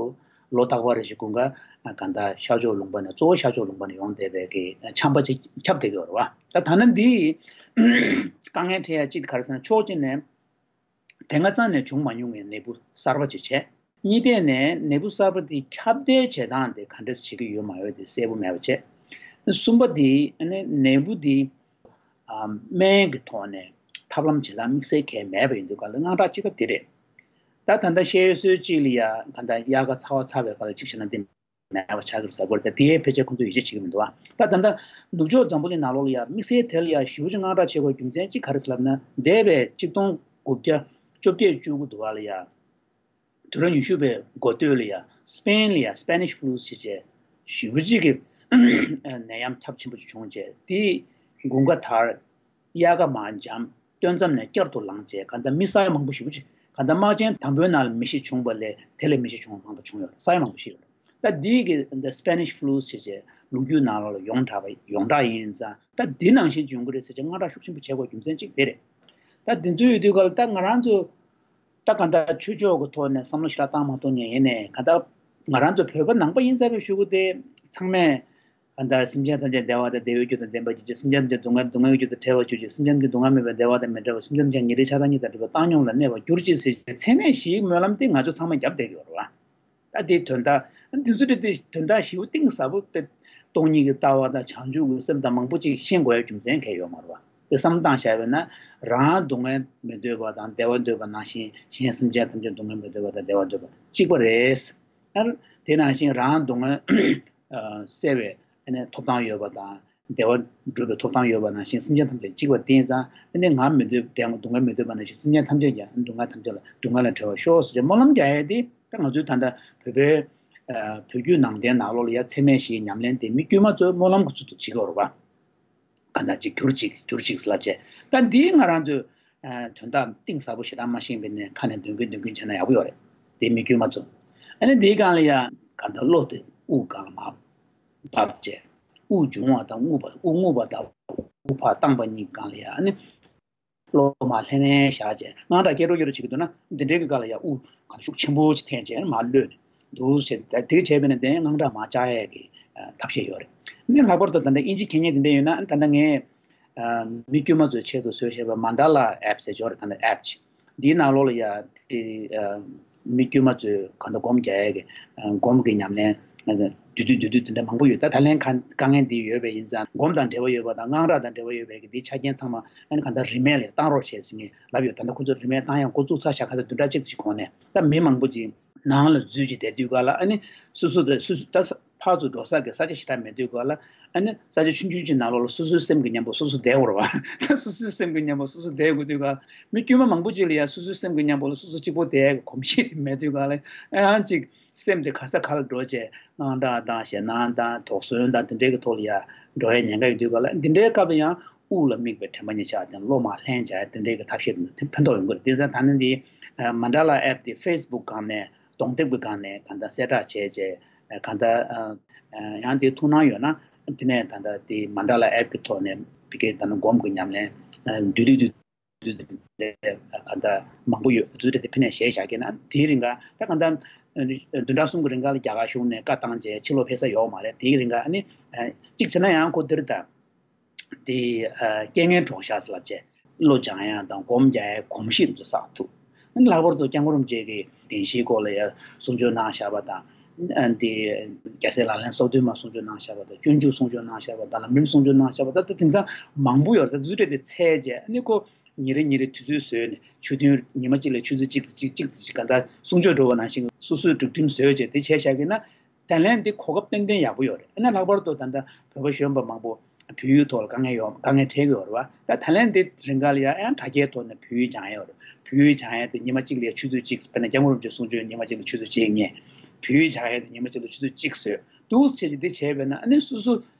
ལོ་རྟག་པར་རེ་བཞིན་དགུན་ཁ་གང་ལྟར་ཤར་ཕྱོགས་ལུང་པ་ནས། གཙོ་བོ་ཤར་ཕྱོགས་ལུང་པ་ནས་ཡོང་བསྡད་པའི་གི་ཆམ་པ་ཅིག་ཁྱབ་བསྡད་ཀྱི་ཡོད་རེད་བ། ད་ད་ནི་འདི་དཀའ་ངལ་འཕྲད་ཡ་གཅིག་ག་རེ་ཟེར་ན། ཕྱོགས་གཅིག་ནས་དེ་སྔ་རྩ་ནས་བྱུང་མ་མྱོང་བའི་ནད་འབུ་གསར་པ་ཅིག་བྱས། གཉིས་ཐད་ནས་ནད་འབུ་གསར་པ་དེ་ཁྱབ་གདལ་བྱེད་སྟངས་དེ་ག་འདྲས་བྱེད་ཀྱི་ཡོད་མ་ཡོད་དེ་གསལ་པོ་མེད་པ་བྱས། གསུམ་པ་དེ་ནི་ནད་འབུ་དེ་ཨ་སྨན་གྱི་ཐོག་ནས་ཐབས་ལམ་བྱེད་སྟངས་དམིགས་བསལ་གང་ཡང་མེད་པ་ཡིན་དུས་ག་ལ། དངངས་སྐྲག་གཅིག་པ་དེ་རེད། ད་ད་ལྟ་བཤད་སྲོལ་གཅིག་ལ་ཡ་ག་འདྲ་དབྱར་ཁ་ཚ་བ་ཚ་བའི་སྐབས་ལ་གཅིག་བྱས་ན་དེ་མེད་པ་ཆགས་ཀྱི་རེད་ཟེར་གྱི་ཡོད་རེད། ད་དེའི་ཕལ་ཆེར་ཁོང་ཚོས་ཡིད་ཆེས་བྱེད་ཀྱི་མི་འདུག་བ། ད་ད་ལྟ་ནུབ་ཕྱོགས་འཛམ་བུ་གླིང་ནང་ལོགས་ལ་ཡ་དམིགས་བསལ་དེ་ལ་ཡ་ཞེ་པོ་ཅིག་དངངས་སྐྲག་བྱེད་དགོས་རྒྱུ་མཚན་གཅིག་ག་རེ་ཟེར་ལབ་ན། འདས་པའི་ཆིག་སྟོང་དགུ་བརྒྱ་བཅོ་བརྒྱད་བཅུ་དགུ་དུ་བ་ལ་ཡ། དུས་རབས་ཉི་ཤུ་པའི་འགོ་སྟོད་ལ་ཡ་སི་པེན་ལ་ཡ་Spanish flu་ཞེས་བྱས་ཞེ་པོ་ཅིག་གི་ནད་ཡམས་ཁྱབ་ཆེན་པོ་ཅིག་བྱུང་བྱས། དེ་དགུན་ཁ་དར། དབྱར་ཁ་མར་འཇམ། སྟོན་མཚམས་ནས་བསྐྱར་དུ་ལངས་བྱས། གང་ལྟར་མི་ས་ཡ་མང་པོ་ཞེ་པོ་ཅིག་གང་ལྟར་དམག་ཆེན་དང་པོའི་ནང་ལ་མེ་ཤི་བྱུང་བ་ལས་དེ་ལས་མེ་ཤི་བྱུང་བ་མང་པོ་བྱུང་ཡོད་རེད། ས་ཡ་མང་པོ་ཞིག་ཡོད་རེད། ད་འདི་གི་འདི་Spanish flu་ཞེས་བྱས་ལོ་རྒྱུས་ནང་ལོགས་ལ་ཡོངས་གྲགས་པ་ཡོངས་གྲགས་ཡིན་ཙང་། ད་འདི་ནང་བཞིན་བྱུང་གི་རེད་ཟེར་བྱས་དངངས་སྐྲག་ཤུགས་ཆེན་པོ་བྱེད་དགོས་རྒྱུ་མཚན་གཅིག་དེ་རེད། ད་འདི་ཚོ་ཡོད་དུས་ག་ལ་ད་ང་རང་ཚོ་ད་གང་ལྟར་ཆོས་ཕྱོགས་ཀྱི་ཐོག་ནས་བསམ་བློ་ཞེ་དྲག་བཏང་མ་ཐུབ་མཁན་ཡིན་ནའི། གང་ལྟར་ང་རང་ཚོ་བོད་པ་ནང་པ་ཡིན་ཟེར་བའི་གཞུག་གུ་དེ་ཚང་མས་གང་ལྟར་སེམས་ཅན་ཐམས་ཅད་བདེ་བ་དང་བདེ་བའི་རྒྱུ་དང་ལྡན་པར་གྱུར་ཅིག། སེམས་ཅན་ཐམས་ཅད་སྡུག་བསྔལ་སྡུག་བསྔལ་གྱི་རྒྱུ་དང་བྲལ་བར་གྱུར་ཅིག། སེམས་ཅན་གྱི་སྡུག་བསྔལ་མེད་པའི་བདེ་བ་དང་མི་འབྲལ་བར། སེམས་ཅན་ཐམས་ཅད་ཉེ་རིང་ཆགས་སྡང་གཉིས་དང་བྲལ་བའི་བཏང་སྙོམས་ལ་གནས་པར་གྱུར་ཅིག་ཟེར་ཚད་མེད་བཞིའི་སྨོན་ལམ་དེ་ང་ཚོ་ཚང་མས་བརྒྱབ་བསྡད་ཀྱི་ཡོད་རེད་བ། ད་དེའི་དོན་དག་འདི་ཚོ་དེ་དོན་དག་ཞེ་པོ་གཏིང་ཟབ་པོ་དེ། སྟོང་ཉིད་ཀྱི་ལྟ་བ་དང་བྱང་ཆུབ་ཀྱི་སེམས་དང་མང་པོ་ཅིག་ཤེས་དགོས་ཡ་རྒྱུ་མཚན་གང་ཡང་ཡོད་མ་རེད་བ། དེ་བསམ་བློ་བཏང་བཞག་པ་ཡིན་ན། རང་སྡུག་བསྔལ་མི་འདོད་པ་དང་བདེ་བ་འདོད་པ་ནང་བཞིན་གཞན་སེམས་ཅན་ཐམས་ཅད་སྡུག་བསྔལ་མི་འདོད་པ་དང་བདེ་བ་འདོད་པ་གཅིག་པ་རེད། ཡང་དེ་ནང་བཞིན་རང་སྡུག་བསྔལ་སེལ་བའི་ཐོབ་ཐང་ཡོད་པ་དང་བདེ་བ་སྒྲུབ་པའི་ཐོབ་ཐང་ཡོད་པ་ནང་བཞིན་སེམས་ཅན་ཐམས་ཅད་གཅིག་པ་དེ་ཡིན་ཙང་། ཨ་ནི་ང་མི་འདོད་བདེ་སྡུག་བསྔལ་མི་འདོད་པ་ནང་བཞིན་སེམས་ཅན་ཐམས་ཅད་ཀྱང་སྡུག་བསྔལ་ཐམས་ཅད་ལ་སྡུག་བསྔལ་ལས་གྲོལ་བར་ཤོག་ཟེར་བྱས་སྨོན་ལམ་རྒྱག་ཡས་དེ། ད་ང་ཚོའི་ད་ལྟ་བོད་པའི་ཨ་བོད་བརྒྱུད་ནང་བསྟན་ནང་ལོགས་ལ་ཡ་ཚད་མེད་བཞིའི་ཉམས་ལེན་དེ་མི་དཀྱུས་མ་ཚོས་སྨོན་ལམ་གྱི་ཚུལ་དུ་བྱེད་ཀྱི་ཡོད་རེད་བ། གང་ལྟར་ཅིག་གྱུར་ཅིག་གྱུར་ཅིག་ལབ་བྱས། ད་འདིའི་ང་རང་ཚོས་ཨ་དོན་དག་གཏིང་ཟབ་པོ་ཞེ་དྲག་མ་ཤེས་པའི་ནས་ཁ་ནས་འདོན་གིན་འདོན་གིན་བྱས་ན་ཡག་པོ་ཡོད་རེད། དེ་མི་དཀྱུས་མ་ཚོ། ཨ་ནི་འདིའི་སྒང་ལ་ཡ་གང་ལྟར་བློ་དེ་དབུགས་སྒང་ལ་མར་བབས་བྱས། དབུགས་འབྱུང་བ་དང་རྔུབ་པ། དབུགས་རྔུབ་པ་དང་དབུགས་ཕར་བཏང་པ་གཉིས་སྒང་ལ་ཡ་ཨ་ནི། བློ་མར་ལྷན་ལྷན་བཞག་བྱས་དངངས་སྐྲག་སྐྱེ་འགྲོ་སྐྱེ་འགྲོ་བྱེད་ཀྱི་འདུག་ན། འདི་འདྲའི་གི་སྐབས་ལ་ཡ་དབུགས་གང་ཤུགས་ཆེན་པོ་ཅིག་འཐེན་བྱས་མར་གློད་ནས་འདུག་བྱས། ད་དེ་བྱས་པས་ན་དེ་དངངས་སྐྲག་མར་བཅག་ཡས་ཀྱི་ཨ་ཐབས་ཤེས་ཡོད་རེད། ནི་ལྷག་པར་དུ་ད་ལྟ་ཨིན་ཇི་མཁས་མཁན་དེ་འདྲ་ཡོད་ན། ད་ལྟ་ངས་ཨ་མི་དཀྱུས་མ་ཚོའི་ཆེད་དུ་བཟོས་བཞག་པའི་མན་ཌ་ལ་ཨེབ་ཟེར་ཅིག་ཡོད་རེད། ད་ལྟ་ཨེབ་ཅིག་འདིའི་ནང་ལོགས་ལ་ཡ་དེ་ཨ་མི་དཀྱུས་མ་ཚོས་གང་ལྟར་སྒོམ་རྒྱག་ཡས་ཀྱི་ཨ་སྒོམ་གྱི་ཉམས་ལེན་བསྡུས་བསྡུས་བསྡུས་བསྡུས་དེ་འདྲ་མང་པོ་ཡོད། ད་ད་ལན་ག་དཀའ་ངལ་འདི་ཡོད་པ་ཡིན་ཙང་། སྒོམ་དང་འབྲེལ་བ་ཡོད་པ་དང་དངངས་སྐྲག་དང་འབྲེལ་བ་ཡོད་པའི་གི་འདིའི་ཆ་རྐྱེན་ཚང་མ་ཨ་ནི་གང་ལྟར་རིན་མེད་ལ་བཏང་རོགས་བྱས་ཟེར་ངས་ལབ་ཡོད། ད་ལྟ་ཁོ་ཚོ་རིན་མེད་བཏང་ཡང་འགོ་བཙུགས་ཚར་བཞག་ཁ་སང་བདུན་ཕྲག་གཅིག་ཙམ་གོང་ནས་ད་མི་མང་པོ་ཅིག་ནང་ལ་འཛུལ་ཅིག་བསྡད་དུས་ག་ལ། ཨ་ནི་སོ་སོ་དང་སོ་སོ་ད་ས་ཕར་ཚུར་འགྲོ་ས་གི་ས་ཆ་ཞེ་དྲག་མེད་དུས་ག་ལ། ཨ་ནི་ས་ཆ་ཆུང་ཆུང་ཅིག་ནང་ལོགས་ལ་སོ་སོའི་སེམས་ཀྱི་མཉམ་པོ་སོ་སོ་བསྡད་དགོས་རེད་བ། ད་སོ་སོའི་སེམས་ཀྱི་མཉམ་པོ་སོ་སོ་བསྡད་དགོས་དུས་ག་ལ། མི་དཀྱུས་མ་མང་པོ་ཅིག་ལ་ཡང་སོ་སོའི་སེམས་ཀྱི་མཉམ་པོ་ལ་སོ་སོ་གཅིག་པོ་བསྡད་ཡག་གི་གོམས་གཤིས་དེ་མེད་དུས་ག་ལ། ཨ་ཡང་ཅིག་སེམས་དེ་ག་ས་ག་ལ་འགྲོ་བྱས་དངངས་སྐྲག་དང་ཞེད་སྣང་དང་དོགས་ཟོན་དང་དེ་འདྲའི་གི་ཐོག་ལ་ཡང་འགྲོ་ཡ་ཉེན་ཁ་ཡོད་དུས་ག་ལ། འདི་འདྲའི་སྐབས་ལ་ཡང་དབུགས་ལ་དམིགས་པའི་དྲན་པ་ཉེར་བཞག་དང་བློ་མར་ལྷན་བྱ་ཡ་དེ་འདྲའི་གི་ཐབས་ཤེས་དེ་ཕན་ཐོགས་ཡོང་གི་རེད། དེ་ཚེ་ད་ནི་འདི་ཨ་མན་ཌ་ལ་ཨེབ་དེ་ཕེ་སི་བུག་སྒང་ནས་གདོང་དེབ་ཀྱི་སྒང་ནས་གང་ལྟར་གསལ་བསྒྲགས་བྱས་བྱས། གང་ལྟར་ཨ་ཡང་དེ་ཐུགས་སྣང་ཡོད་ན་དེ་ནས་ད་ལྟ་དེ་མན་ཌ་ལ་ཨེབ་ཀྱི་ཐོག་ནས་ ཕ་གིའི་ད་ནི་སྒོམ་གྱི་ཉམས་ལེན་འདུས་སྡོད་འདུས་སྡོད་ག་འདྲ་མང་པོ་ཡོད། དེ་ཚོ་དེ་ཕ་ནས་གཞས་བཞག་གི་ན་དེའི་རིང་ག་ད་ག་འདྲ་བདུན་ཕྲག་གསུམ་གྱི་རིང་ག་ལ་རྒྱ་གར་གཞུང་ནས་བཀའ་བཏང་རྗེས་ཕྱི་ལོགས་ཕེབས་ས་ཡོད་མ་རེད། དེའི་རིང་ག་ཨ་ནི་གཅིག་བྱས་ན་ཡང་ཁོ་འདིར་ད། དེ་རྐྱེན་ངན་གྲོགས་ཤག་ཟེར་ལབ་བྱས་བློ་སྦྱང་ཡ་དང་སྒོམ་རྒྱག་ཡ་གོམས་གཤིས་དེ་ཚོ་བསགས་ཐུབ། ལྷག་པར་དུ་སྐྱབས་མགོན་རིན་པོ་ཆེ་གིས་བདེན་བཞིའི་སྐོར་ལ་ཡ་གསུང་ཆོས་གནང་བཞག་པ་དང་། དེ་རྒྱལ་སྲས་ལག་ལེན་སོ་བདུན་མ་གསུང་ཆོས་གནང་བཞག་པ་དང་། སྤྱོད་འཇུག་གསུང་ཆོས་གནང་བཞག་པ་དང་། ལམ་རིམ་གསུང་ཆོས་གནང་བཞག་པ་དང་། དེ་དེང་སང་མང་པོ་ཡོད་རེད། ད་དེ་ཚོ་སྤྲད་དེ་འཚོལ་བྱས་ཨ་ནི་ཁོ་ཉིན་རེ་ཉིན་རེ་དུས་ཚོད་བཟོས་ནས་ཆོས་ཐུན་ཉི་མ་གཅིག་ལ་ཆུ་ཚོད་གཅིག་ཙམ་གཅིག་གཅིག་ཙམ་ཞིག་ག་འདྲ་གསུང་ཆོས་འགྲོ་བ་ནང་བཞིན་གསོ་སོའི་སྒྲུབ་ཁྲིམས་བཟོས་བྱས་དེ་བྱས་བཞག་གི་ན། ད་ལན་འདི་གོ་སྐབས་ཏན་ཏན་ཡག་པོ་ཡོད་རེད། ཨ་ནི་ལྷག་པར་དུ་ད་ལྟ་བོད་པ་གཞོན་པ་མང་པོ་བོད་ཡིག་ཐོག་ལ་དཀའ་ངལ་ཡོད། དཀའ་ངལ་འཕྲད་ཀྱི་ཡོད་རེད་བ། ད་ད་ལན་འདི་རིང་ག་ལ་ཡ་ཡང་དྲ་རྒྱའི་ཐོག་ནས་བོད་ཡིག་སྦྱང་ཡ་ཡོད་རེད། བོད་ཡིག་སྦྱང་ཡ་དེ་ཉི་མ་གཅིག་ལ་ཡ་ཆུ་ཚོད་གཅིག་དཔེར་ན་སྐྱབས་མགོན་རིན་པོ་ཆེ་གསུང་ཆོས་ཉི་མ་གཅིག་ལ་ཆུ་ཚོད་གཅིག་ཉན། བོད་ཡིག་སྦྱང་ཡ་དེ་ཉི་མ་གཅིག་ལ་ཆུ་ཚོད་གཅིག་བཟོས་འདུག་བྱས་ཅིག་འདི་བྱས་པས་ན་ཨ་ནི་སོ་སོ་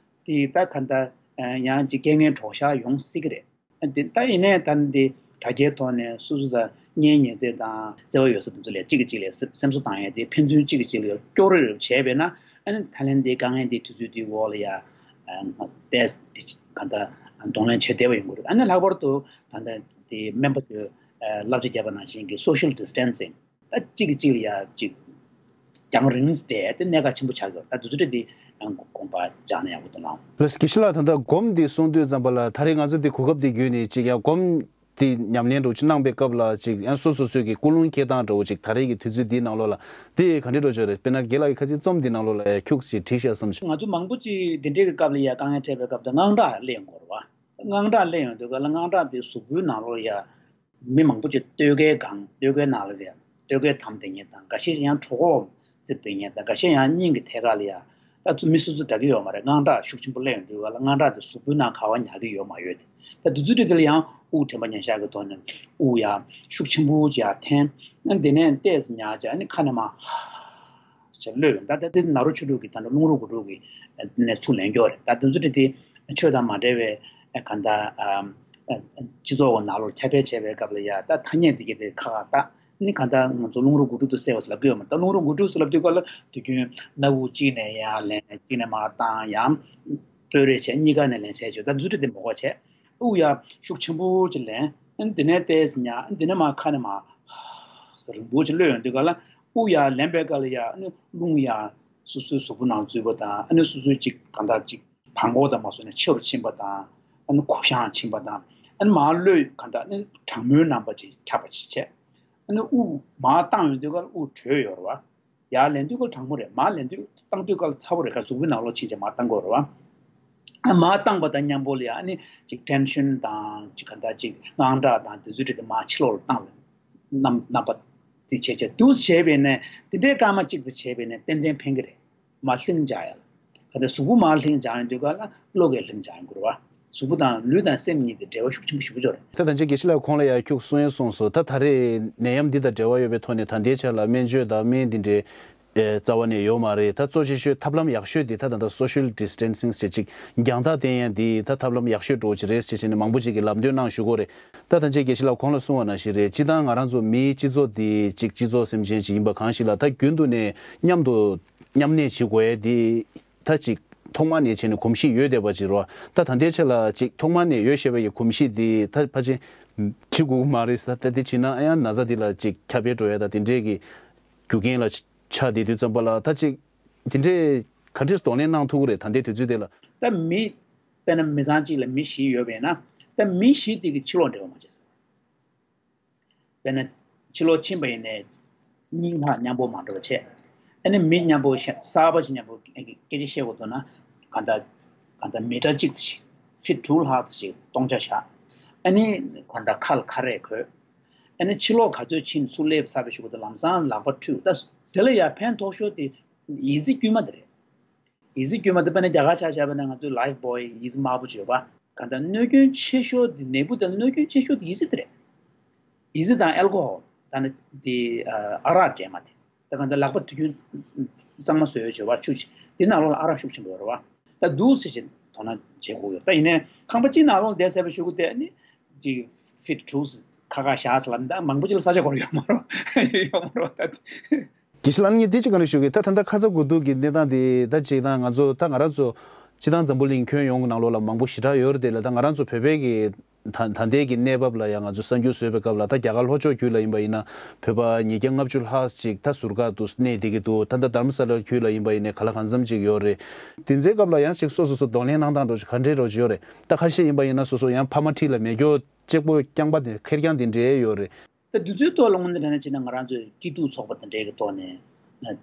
དེ་ད་ག་འདྲ་ཡང་ཅིག་རྐྱེན་ངན་གྲོགས་ཤག་ཡོང་སྲིད་ཀྱི་རེད། འདི་ད་ཡིན་ནའི་ད་འདི་དྲ་རྒྱའི་ཐོག་ནས་སོ་སོ་དང་གཉེན་ཉེ་ཚན་དང་བརྩེ་བ་ཡོད་ས་དེ་ཚོ་ལ་གཅིག་གིས་གཅིག་ལ་སེམས་གསོ་བཏང་ཡས་དེ་ཕན་ཚུན་གཅིག་གིས་གཅིག་ལ་སྐྱོ་རོགས་བྱས་པས་ན་ཨ་ནི་ད་ལན་འདི་དཀའ་ངལ་འདི་དུས་ཚོད་འདིའི་འོག་ལ་ཡ་ཏེས་འདི་ག་འདྲ་གདོང་ལེན་བྱེད་བདེ་བ་ཡོང་གི་རེད། ཨ་ནི་ལྷག་པར་དུ་ད་ལྟ་འདི་སྨན་པ་ཚོས་བསླབ་བྱ་བརྒྱབ་པ་ནང་བཞིན་གྱི་social distancing ད་གཅིག་གིས་གཅིག་ལ་ཡ་གཅིག་རྒྱང་རིང་བསྡད་དེ་གནད་འགག་ཆེན་པོ་ཆགས་ཡོད། ད་དུས་ཚོད་འདི་ཡང་དགོངས་པ་འཇགས་ན་ཡག་པོ་འདུག་ལགས། ལགས་དགེ་བཤེས་ལགས། ད་ལྟ་སྒོམ་འདི་གསུང་དུས་ཙམ་པ་ལ་ད་རེས་ང་ཚོ་འདི་གོ་སྐབས་འདི་བརྒྱུད་ནས་ཅིག་ཡང་སྒོམ་འདི་ཉམས་ལེན་འདྲ་བོ་ཅིག་གནང་པའི་སྐབས་ལ་ཅིག་ཡང་སོ་སོ་སོའི་གི་ཀུན་སློང་འཁྱེར་སྟངས་འདྲ་བོ་ཅིག་ད་རེས་ཀྱི་དུས་ཚོད་འདིའི་ནང་ལོགས་ལ་འདི་ག་འདྲས་འགྲོ་ཆོག་རེད། དཔེར་ན་རྒན་ལགས་ཀྱི་ཁ་སང་རྩོམ་འདི་ནང་ལོགས་ལ་ཡང་ཁྱུག་ཅིག་བྲིས་ཤག་བསམ་བྱུང་། ང་ཚོ་མང་པོ་ཅིག་འདི་འདྲའི་གི་སྐབས་ལ་ཡ་དཀའ་ངལ་འཕྲད་པའི་སྐབས་དུ་དངངས་སྐྲག་སླེབས་ཡོང་གི་རེད་བ། དངངས་སྐྲག་སླེབས་ཡོང་དུས་ག་ལ་དངངས་སྐྲག་དེ་གཟུགས་པོའི་ནང་ལོགས་ཡ། མི་མང་པོ་ཅིག་སྟོད་གོས་གང་སྟོད་གོས་ནང་ལ་རེད། སྟོད་གོས་དམ་བསྡད་མཁན་དང་འགའ་ཤས་ཡང་གྲོད་ཁོག་བཙིར་བསྡད་མཁན་དང་འགའ་ཤས་ཡང་སྙིང་གི་ཐད་ཀ་ལ་ཡ། ད་ཚོ་མི་སོ་སོ་འདྲ་གི་ཡོད་མ་རེད། དངངས་སྐྲག་ཤུགས་ཆེན་པོ་སླེབས་ཡོང་དུས་ག་ལ་དངངས་སྐྲག་དེ་གཟུགས་པོའི་ནང་ག་བ་ཉར་གི་ཡོད་མ་ཡོད་དེ། ད་དུས་ཚོད་དེ་ལ་ཡང་དབུགས་དྲན་པ་ཉར་ཤག་གི་ཐོག་ནས་དབུགས་ཡ་ཤུགས་ཆེན་པོ་ཅིག་ཡ་འཐེན། ཨ་དེ་ནས་ཏོག་ཙམ་ཉར་བྱས་ཨ་ནི་ཁ་ནས་མར་ཧ་ཅིག་གློད་ཡོང་། ད་ད་དེ་ནཱ་རོ་ཆོས་དྲུག་གི་ད་ལྟ་རླུང་རོ་དགུ་དྲུག་གི་ནས་ཚུར་ལེན་རྒྱུ་རེད། ད་དེ་ཚོ་དེ་དེ་ཆོས་དང་མ་འབྲེལ་བའི་ག་ད་སྤྱི་ཚོགས་ཀྱི་ནང་ལོགས་ཁྱབ་སྤེལ་བྱས་པའི་སྐབས་ལ་ཡ་ད་ཐ་སྙད་དེ་གི་དེ་ཁ་ཁ་ད་ནི་ག་ད་ང་ཚོ་རླུང་རོ་དགུ་དྲུག་ཏུ་གསལ་བ་ཟེར་ལབ་ཀྱི་ཡོད་མ་རེད། ད་རླུང་རོ་དགུ་དྲུག་ཟེར་ལབ་དུས་སྐབས་ལ་དུས་རྒྱུན་སྣ་བུག་གཅིག་ནས་ཡར་ལེན། གཅིག་ནས་མར་བཏང་། ཡང་སྤོས་རས་བྱས་གཉིས་ཀ་ནས་ལེན་ཟེར་བྱས། ད་འཛུལ་ཁྲིད་དེ་མི་དགོས་བྱས། དབུགས་ཡར་ཤུགས་ཆེན་པོ་ཅིག་ལེན། ཨ་ནི་དེ་ནས་ཏོག་ཙམ་ཉར། ཨ་ནི་དེ་ནས་མར་ཁ་ནས་མར་ཧ་ཟེར་རིང་པོ་ཅིག་གློད་ཡོང་དུས་ག་ལ་དབུགས་ཡར་ལེན་པའི་སྐབས་ལ་ཡ་ཨ་ནི་རླུང་ཡར་སོ་སོའི་གཟུགས་པོ་ནང་འཛུལ་བ་དང་། ཨ་ནི་སོ་སོའི་ཅིག་གང་ལྟར་ཅིག་བྲང་ཁོག་དང་མ་སོ་ནས་ཕྱི་རུ་ཕྱིན་པ་དང་། ཨ་ནི་ཁུ་བྱང་ཕྱིན་པ་དང་། ཨ་ནི་མར་གློད་གང་ལྟར་ཨ་ནི་གྲང་མོའི་རྣམ་པ་ཅིག་ཁྱབ་པ་ཅིག་བྱས། ཨ་ནི་དབུགས་མར་བཏང་ཡོང་དུས་ག་ལ་དབུགས་དྲོས་ཡོད་རེད་བ། ཡར་ལེན་དུས་སྐབས་གྲང་མོ་རེད། མར་ལེན་དུས་བཏང་དུས་སྐབས་ཚ་པོ་རེད། ག་གཟུགས་པོའི་ནང་ལོགས་ཕྱིན་བྱས་མར་བཏང་དགོས་རེད་བ། ཨ་མར་བཏང་པ་དང་མཉམ་པོ་ལ་ཡ་ཨ་ནི་ཅིག་ཊེན་ཤན་དང་ཅིག་ག་འདྲ་ཅིག་དངངས་སྐྲག་དང་དེ་ཚོའི་གྲས་དེ་མར་ཕྱི་ལོགས་ལ་བཏང་བའི་རྣམ་རྣམ་པ་དེ་བྱས་བྱས་འདུག་བྱས་པས་ནས་དེ་འདྲའི་སྐར་མ་གཅིག་ཙམ་བྱས་པས་ནས་ཏན་ཏན་ཕན་གྱི་རེད། མར་ལྷིང་འཇགས་ཡ་ལ། ག་འདྲ་གཟུགས་པོ་མར་ལྷིང་འཇགས་ཡོང་དུས་ག་ལ་བློ་གས་ལྷིང་འཇགས་ཡོང་གི་རེད་བ། གཟུགས་པོ་དང་ལུས་དང་སེམས་གཉིས་དེ་འབྲེལ་བ་ཤུགས་ཆེན་པོ་ཞེ་པོ་ཅིག་ཡོད་རེད། ད་ད་ཅི་དགེ་བཤེས་ལགས་ཁོང་ལ་ཡང་ཁྱུག་གསུང་ཡས་གསུངས་སོང་། ད་ད་རེས་ནད་ཡམས་འདི་དང་འབྲེལ་བ་ཡོད་པའི་ཐོག་ནས་ད་ལྟའི་ཆ་ལ་སྨན་བཅོས་དང་སྨན་འདི་འདྲའི་ཨེ་རྩ་བ་ནས་ཡོད་མ་རེད། ད་གཙོ་ཆེ་ཤོས་ཐབས་ལམ་ཡག་ཤོས་འདི་ད་ད་ད་social distancing ཟེར་ཅིག་རྒྱང་ཐག་བསྟན་ཡས་འདི་ད་ཐབས་ལམ་ཡག་ཤོས་འདྲ་བོ་ཅིག་རེད་ཟེར་བྱས་ནས་མང་པོ་ཅིག་གིས་ལམ་སྟོན་གནང་བཞུགས་ཀྱི་ཡོད་རེད། ད་ད་ཅི་དགེ་བཤེས་ལགས་ཁོང་ལ་གསུངས་པ་ནང་བཞིན་རེད། སྤྱིར་བཏང་ང་རང་ཚོ་མིའི་སྤྱི་ཚོགས་འདི་ཅིག་སྤྱི་ཚོགས་སེམས་ཅན་ཅིག་ཡིན་པ་གང་ཞིག་ལ་ད་རྒྱུན་དུ་ནས་མཉམ་དུ་མཉམ་གནས་བྱེད་དགོས་ཡས་འདི་ད་ཅིག་ཐོག་མ་ནས་བྱས་ནས་གོམས་གཤིས་ཡོད་བསྡད་པ་ཅིག་རེད་བ། ད་ད་ལྟའི་ཆ་ལ་ཅིག་ཐོག་མ་ནས་ཡོད་བཞག་པའི་གོམས་གཤིས་འདི་ད་ཕལ་ཆེར་བྱེད་དགོས་ཀྱི་མ་རེད་ཟེར། ད་དེ་བྱས་ན་ཡང་ན་ཚ་འདི་ལ་ཅིག་ཁྱབ་སྤེལ་འགྲོ་ཡས་ད་དེ་འདྲས་ཀྱི་རྒྱུ་རྐྱེན་ལ་ཆགས་བསྡད་དུས་ཙམ་པ་ལ་ད་ཅིག་དེ་འདྲས་ག་འདྲས་གདོང་ལེན་གནང་ཐུབ་ཀྱི་རེད། ད་ལྟའི་དུས་ཚོད་དེ་ལ། ད་མི་དཔེར་ན་མི་ཚང་གཅིག་ལ་མི་བཞི་ཡོད་པས་ན་ད་མི་བཞི་དེ་གི་ཕྱི་ལོགས་འབྲེལ་བ་མ་བྱེད་ཟེར། དཔེར་ན་ཕྱི་ལོགས་ཕྱིན་པ་ཡིན་ནའི་སྙིང་ཁ་མཉམ་པོ་མ་འགྲོ་བ་བྱས། ཨ་ནི་མི་མཉམ་པོ་ཤ་གསར་པ་ཞིག་མཉམ་པོ་སྐད་ཆ་བཤད་དགོས་འདུག་ན་གང་ལྟར་གང་ལྟར་མི་ཊར་གཅིག་ཙམ་ཞིག་ཕིཊ་དྲུག་ལྷག་ཙམ་ཞིག་སྟོང་ཆ་བཞག་ཨ་ནི་གང་ལྟར་ཁ་ལ་ཁ་རས་གོན། ཨ་ནི་ཕྱི་ལོགས་ག་ཚོད་ཕྱིན་ཚུར་སླེབས་ཚར་བའི་གཞུག་གུ་དེ་ལམ་སང་ལག་པ་འཁྲུད། ད་དེ་ལ་ཡང་ཕན་ཐོགས་ཤོས་དེ་ཡི་ཙི་དཀྱུས་མ་དེ་རེད། ཡི་ཙི་དཀྱུས་མ་དེ་དཔེར་ན་རྒྱ་གར་ཆ་བཞག་པ་ན་ང་ཚོའི་ལའིཕ་བོའི་ཡི་ཙི་དམར་པོ་ཅིག་ཡོད་པ། གང་ལྟར་གནོད་སྐྱོན་ཆེ་ཤོས་དེ་ནད་འབུ་དང་གནོད་སྐྱོན་ཆེ་ཤོས་དེ་ཡི་ཙི་དེ་རེད། ཡི་ཙི་དང་ཨལ་ཀོ་ཧོལ་ད་ནི་དེ་ཨ་རག་འདྲེས་མ་དེ། ད་གང་ལྟར་ལག་པ་དུས་རྒྱུན་གཙང་མ་བཟོས་ཡོད་བྱས་པ་ཆུ་ཅིག་དེ་ནང་ལོགས་ལ་ཨ་རག་ཤུགས་ཆེན་པོ་ཡོད་རེད་བ། ད་འདུག་སེ་ཅིག་དོ་སྣང་བྱེད་དགོས་ཡོད། ད་ཡིན་ནའི་ཁང་པ་གཅིག་ནང་ལོགས་བསྡད་ཟེར་བའི་གཞུག་གུ་དེ་ནི་ཅིག་ཕིཊ་དྲུག་ཁ་ཁ་བཞག་ཟེར་ལབ་ནི་ད་མང་པོ་ཅིག་ལ་ས་ཆ་དགོས་ཡོད་མ་རེད། ཡོད་མ་རེད་ད། དགེ་བཤེས་ལགས་ངས་འདི་གཅིག་ག་རེ་ཞུ་གི། ད་ད་ལྟ་ཁ་ཚ་དགོས་གཏུགས་ཀྱི་གནས་སྟངས་དེ་ད་ཅིག་ད་ང་ཚོ་ད་ང་རང་ཚོ་ སྤྱི་བཏང་འཛམ་བུ་གླིང་ཁྱོན་ཡོངས་ཀྱི་ནང་ལོགས་ལ་མང་པོ་ཞེ་དྲག་ཡོད་རེད་དེ་ལ། ད་ང་རང་ཚོ་བོད་པའི་གི་ད་ད་ལྟའི་གི་གནས་བབ་ལ་ཡང་ང་ཚོ་གསར་འགྱུར་བཟོས་པའི་སྐབས་ལ། ད་རྒྱ་གར་ལྷོ་ཕྱོགས་ཁུལ་ལ་ཡིན་པ་ཡིན་ན་བོད་པ་ཉིས་བརྒྱ་ལྔ་བཅུ་ལྷག་ཅིག་ད་ཟུར་བཀག་ཏུ་གནས་བསྡད་ཀྱི་འདུག་ད་ད་དྷརྨ་ས་ལ་ཁུལ་ལ་ཡིན་པ་ཡིན་ནའི་ག་ལ་གང་འཚམ་ཅིག་ཡོད་རེད། དེ་ཚོའི་སྐབས་ལ་ཡང་ཅིག་སོ་སོ་སོ་གདོང་ལེན་གནང་སྟངས་འདྲ་ཅིག་ག་འདྲའི་འདྲ་ཅིག་ཡོད་རེད། ད་ཁ་ཤས་ཡིན་པ་ཡིན་ན་སོ་སོ་ཡང་ཕ་མ་འཁྲིས་ལ་མེ་སྒྱོགས་གཅིག་པོ་རྐྱང་པ་དེ་ཁེར་རྐྱང་དེ་འདྲའི་ཡོད་རེད། ད་དུས་ཚོད་ཐོག་ལ་དངོས་གནས་དྲང་གནས་བྱས་ན་ང་རང་ཚོའི་སྐྱིད་སྡུག་ཚོགས་པ་དེ་འདྲའི་གི་ཐོག་ནས་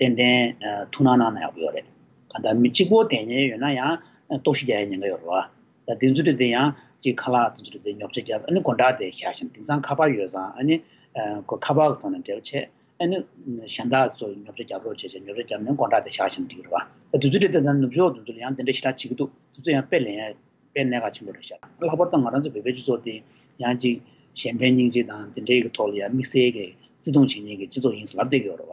ཏན་ཏན་ཐུགས་སྣང་གནང་ན་ཡག་པོ་ཡོད་རེད། གང་ལྟར་མི་གཅིག་པོ་བསྡད་མཁན་ཡོད་ན་ཡང་གཏོར་བཤིག་རྒྱག་ཡའི་ཉེན་ཁ་ཡོད་རེད་བ། ད་དེ་ཚོ་དེ་ཡང་ཅིག་ཁ་ལག་དེ་ཚོ་དེ་ཉོ་ཆ་བརྒྱབ། ཨ་ནི་སྒོ་འགྲམ་དེ་བཞག་བཞིན་དེང་སང་ཁ་པར་ཡོད་ཙང་། ཨ་ནི་ཁོ་ཁ་པར་གི་ཐོག་ནས་འབྲེལ་བ་བྱས། ཨ་ནི་གཞན་དག་ཚོ་ཉོ་ཆ་རྒྱབ་རོགས་བྱས་བྱས། ཉོ་ཆ་བརྒྱབ་ནས་སྒོ་འགྲམ་དེ་བཞག་བཞིན་འགྲིག་རེད་བ། ད་དེ་ཚོ་དེ་ད་ནུབ་ཕྱོགས་དེ་ཚོ་ལ་ཡང་དེ་འདྲ་ཞེ་དྲག་བྱེད་ཀྱི་འདུག་དེ་ཚོ་ཡང་དཔེ་ལེན་ཡ་དཔེ་གནད་འགག་ཆེན་པོ་རེད་ཤག་ལྷག་པར་དུ་ང་རང་ཚོ་བོད་པའི་སྤྱི་ཚོགས་དེ་ཡང་ཅིག་གཞན་ཕན་སྙིང་རྗེ་དང་དེ་འདྲའི་གི་ཐོག་ལ་ཡང་དམིགས་བསལ་གྱི་བརྩི་མཐོང་བྱེད་མཁན་གྱི་སྤྱི་ཚོགས་ཡིན་ཟེར་ལབ་བསྡད་ཀྱི་ཡོད་རེད་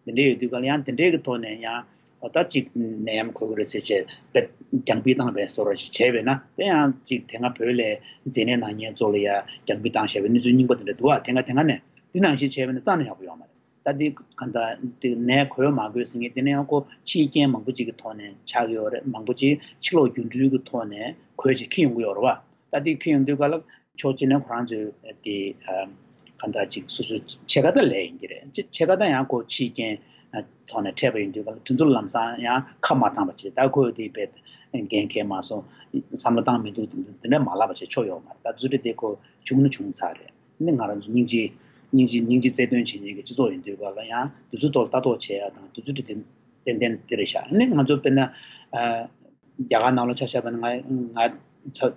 བ། དེ་འདྲའི་ཡོད་དུས་ག་ལ་ཡང་དེ་འདྲའི་གི་ཐོག་ནས་ཡང་འོ་ད་ཅིག་ནད་ཡམས་འགོས་ཀྱི་རེད་ཟེར་བྱས་དཔེ་རྒྱང་འཕེན་བཏང་བའི་བཟོ་འདྲ་ཞིག་བྱས་པས་ན། དེ་ཡང་ཅིག་དེ་སྔ་བོད་ལ་མཛེ་ནད་ན་མཁན་ཚོ་ལ་ཡང་རྒྱང་འཕེན་བཏང་བཞག་པའི་གནས་ཚུལ་རྙིང་པ་དེ་འདྲ་འདུག་བ། དེ་སྔ་དེ་སྔ་ནས་འདི་ནང་བཞིན་བྱས་པས་ན་རྩ་ནས་ཡག་པོ་ཡོད་མ་རེད། ད་འདི་གང་ལྟར་འདི་ནད་འགོས་མ་འགོས་ཟེར་མཁན་དེ་ནས་ཡང་ཁོ་ཕྱིའི་རྐྱེན་མང་པོ་ཅིག་གི་ཐོག་ནས་ཆགས་ཀྱི་ཡོད་རེད། མང་པོ་ཅིག་ཕྱི་ལོགས་འགྱུར་འགྲོས་ཀྱི་ཐོག་ནས་འགོས་བྱས་འཁྱེར་ཡོང་གི་ཡོད་རེད་བ། ད་འདི་འཁྱེར་ཡོང་དུས་ག་ལ་ཕྱོགས་གཅིག་ནས་ཁོ་རང་ཚོའི་དེ་གང་ལྟར་ཅིག་སོ་སོའི་ཕྱེད་ཀ་ད་ལས་ཡིན་གྱི་རེད། ཕྱེད་ཀ་ད་ཡང་ཁོ་ཕྱིའི་རྐྱེན་ཐོག་ནས་འཕྲད་པ་ཡིན་དུས་ག་ལ་དེ་ཚོ་ལམ་སང་ཡང་ཁ་མ་བཏང་བ་བྱས། ད་ཁོས་དེ་དཔེ་འགན་འཁྱེར་མ་སོང་། བསམ་བློ་བཏང་མི་འདུག་དེ་འདྲ་མ་ལབ་པ་བྱས་ཆོག་ཡོད་མ་རེད། ད་ཚོ་དེ་ཁོ་བྱུང་ན་བྱུང་ཚར་རེད། ནི་ང་རང་ཚོ་སྙིང་རྗེ་སྙིང་རྗེ་སྙིང་རྗེ་རྩལ་འདོན་བྱེད་མཁན་གྱི་སྤྱི་ཚོགས་ཡིན་དུས་ག་ལ་ཡང་དེ་ཚོའི་ཐོག་ལ་ལྟ་རྟོག་བྱེད་ཡ་དང་དེ་ཚོ་དེ་ཏན་ཏན་དེ་རེད་ཤག་ནི་ང་ཚོ་དཔེར་ན་རྒྱ་གར་ནང་ལ་ཆ་བཞག་པ་ན་ང་ང་ཚ་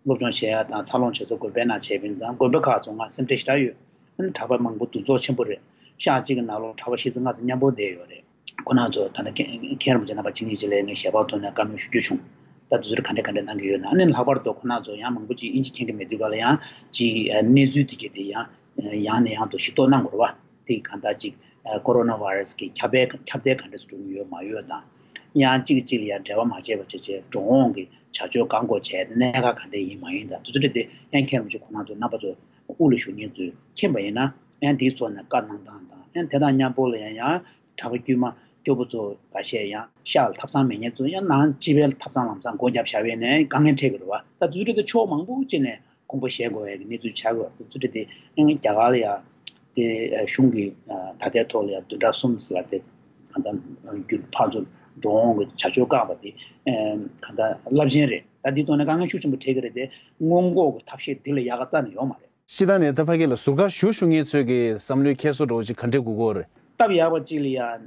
སློབ་སྦྱོང་བྱེད་ཡ་དང་འཚར་ལོངས་བྱེད་ས་དགོན་པའི་ནང་བྱས་པ་ཡིན་ཙང་དགོན་པ་ཁག་ཚོ་ང་སེམས་ཁྲལ་ཞེ་དྲག་ཡོད། ཨ་ནི་གྲྭ་པ་མང་པོ་འདུ་ཚོགས་ཆེན་པོ་རེད། ཤག་གཅིག་གི་ནང་ལོགས་གྲྭ་པ་བཞི་ཙམ་ལྔ་ཙམ་མཉམ་པོ་བསྡད་ཡོད་རེད། ཁོ་རང་ཚོ་ད་ནི་མཁན་མཁན་རིན་པོ་ཆེ་རྣམ་པ་གཅིག་གཉིས་ཅིག་ལ་ངས་ཞལ་པར་ཐོག་ནས་བཀའ་མོལ་ཞུ་རྒྱུ་བྱུང་། ད་དེ་ཚོར་ག་འདྲ་ག་འདྲ་གནང་གི་ཡོད་ན། ཨ་ནི་ལྷག་པར་དུ་ཁོ་རང་ཚོ་ཡང་མང་པོ་ཅིག་དབྱིན་ཇི་མཁྱེན་གྱི་མེད་དུས་ག་ལ་ཡང་ཅིག་གནས་ཚུལ་དེ་གས་དེ་ཡང་ཡང་ནས་ཡང་དུ་ཞིབ་རྟོག་གནང་དགོས་རེད་བ། དེ་གང་ལྟར་ཅིག་ཀོ་རོ་ན་བྷ་ར་སི་གི་ཁྱབ་གདལ་ཁྱབ་གདལ་ག་འདྲ་ཞིག་འགྲོ་གི་ཡོད་མ་ཡོད་དང་། ཡང་གཅིག་གིས་གཅིག་ལ་ཡང་འབྲེལ་བ་མ་བྱས་པ་བྱས་བྱས་འགྲོ་འོང་གི་བྱ་སྤྱོད་བཀག་འགོག་བྱས་ཏེ་གནད་འགག་ག་འདྲ་ཡིན་མ་ཡིན་དང་དེ་ཚོ་དེ་དེ་ཡང་མཁན་རིན་པོ་ཆེ་ཁོང་རྣམ་ཚོ་རྣམ་པ་ཚོ་དབུ་ལ་བཞུགས་མཁན་ཚོས་མཁྱེན་པ་ཡིན་ན། ཡང་དེའི་ཐོག་ནས་བཀའ་གནང་སྟངས་དང་། ཡང་དེ་དང་མཉམ་པོ་ལ་ཡང་ཡང་གྲྭ་པ་དཀྱུས་མ་སྐྱོ་པོ་ཚོ་འགའ་ཤས་ཡང་ཤག་ལ་ཐབ་ཚང་མེད་མཁན་ཚོ་ཡང་ནང་སྤྱི་པའི་ཐབ་ཚང་ལམ་སང་སྒོ་བརྒྱབ་བཞག་པས་ནས་དཀའ་ངལ་འཕྲད་ཀྱི་རེད་བ། ད་དུས་རེ་དུ་ཕྱོགས་མང་པོ་ཅིག་ནས་ཁོང་པ་བཞེས་དགོས་ཡ་གི་གནས་ཚུལ་ཆགས་ཀྱི་རེད་བ། དུས་རེ་དེ་ཡང་རྒྱ་གར་ལ་ཡང་དེ་གཞུང་གི་ད་ལྟའི་ཐོག་ལ་ཡང་བདུན་ཕྲག་གསུམ་ཟེར་ཡ་དེ་གང་ལྟར་རྒྱུན་ཕར་ཚུར་འགྲོ་འོང་གི་བྱ་སྤྱོད་བཀག་པ་དེ་གང་ལྟར་རླབས་ཆེན་རེད། ད་འདི་ཐོག་ནས་དཀའ་ངལ་ཤུགས་ཆེན་པོ་འཕྲད་ཀྱི་རེད་དེ། སྔོན་འགོག་གི་ཐབས་ཤེས་འདི་ལས་ཡག་ག་རྩ་ནས་ཡོད་མ་རེད། སྤྱིར་བཏང་ནས་ད་ཕ་གི་ལ་ཟུར་བཀག་ཞུ་ཞུ་མཁན་ཚོས་ཀྱི་བསམ་བློའི་འཁྱེར་སོ་འདྲ་བོ་ཅིག་ག་འདྲས་དགོས་ཀྱི་ཡོད་རེད། སྟབས་ཡག་པ་ཅིག་ལ་ཡང་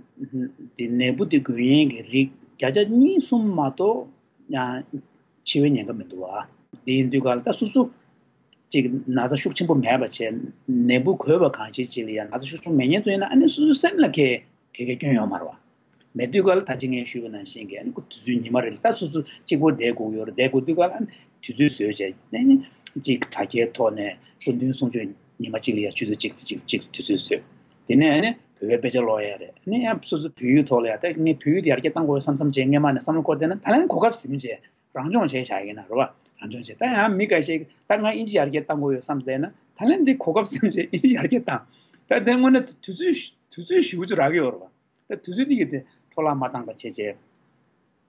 དེ་ནད་འབུ་དེ་འགོས་མཁན་གྱི་རིགས་བརྒྱ་ཆ་གཉིས་གསུམ་མ་གཏོགས་ཡང་འཆི་བའི་ཉེན་ཁ་མི་འདུག་བ། དེ་ཡིན་དུས་ག་ལ་ད་སོ་སོ་ཅིག་ན་ཚ་ཤུགས་ཆེན་པོ་མེད་པ་བྱས། ནད་འབུ་འགོས་པ་གང་ཞིག་ཅིག་ལ་ཡང་ན་ཚ་ཤུགས་ཆེན་པོ་མེད་མཁན་ཚོ་ཡིན་ན་ཨ་ནི་སོ་སོའི་སེམས་ལ་ཁེ་གེ་གེ་སྐྱོན་ཡོད་མ་རེད་བ། མེད་དུས་ག་ལ་ད་ཅི་ངས་ཞུས་པ་ནང་བཞིན་གྱི་ཨ་ནི་ཁོ་དུས་ཚོད་ཉི་མ་རེ་ལ་ད་སོ་སོ་གཅིག་པོ་བསྡད་དགོས་ཡོད་རེད། བསྡད་དགོས་དུས་ག་ལ་ཨ་ནི་དུས་ཚོད་བཟོས་བྱས་ཨ་ནི་གཅིག་དྲ་རྒྱའི་ཐོག་ནས་སྐུ་མདུན་གསུང་ཆོས་ཉི་མ་གཅིག་ལ་ཡང་ཆུ་ཚོད་གཅིག་གཅིག་གཅིག་དུས་ཚོད་བཟོས། དེ་ནས་ཨ་ནི་བོད་པའི་དཔེ་ཆ་ཀློག་ཡ་རེད། ཨ་ནི་ཡང་སོ་སོ་བོད་ཡིག་ཐོག་ལ་ཡང་ད་ངས་བོད་ཡིག་དེ་ཡར་རྒྱས་གཏང་དགོས་བསམ་བསམ་བྱས་སྔས་མ་ནས་བསམ་བློ་འཁོར་བསྡད་ན་ད་ལན་གོ་སྐབས་ཟིན་བྱས་རང་སྦྱོང་བྱས་བཞག་ཡིན་ན་རེད་བ། རང་སྦྱོང་བྱས། ད་ཡང་མི་འགའ་ཤས་ད་ང་དབྱིན་ཇི་ཡར་རྒྱས་གཏང་དགོས་ཡོད་བསམ་བསྡད་ན་ད་ལན་འདི་གོ་སྐབས་ཟིན་བྱས་དབྱིན་ཇི་ཡར་རྒྱས་བཏང་། ད་དེ་དངོས་གནས་དུས་ཚོད་དུས་ཚོད་ཞེ་པོ་ཅིག་རག་གི་ཡོད་རེད་བ། ད་དུས་ཚོད་འདི་གི་དེ་འཕྲོ་བརླག་མ་བཏང་པ་བྱས་བྱས་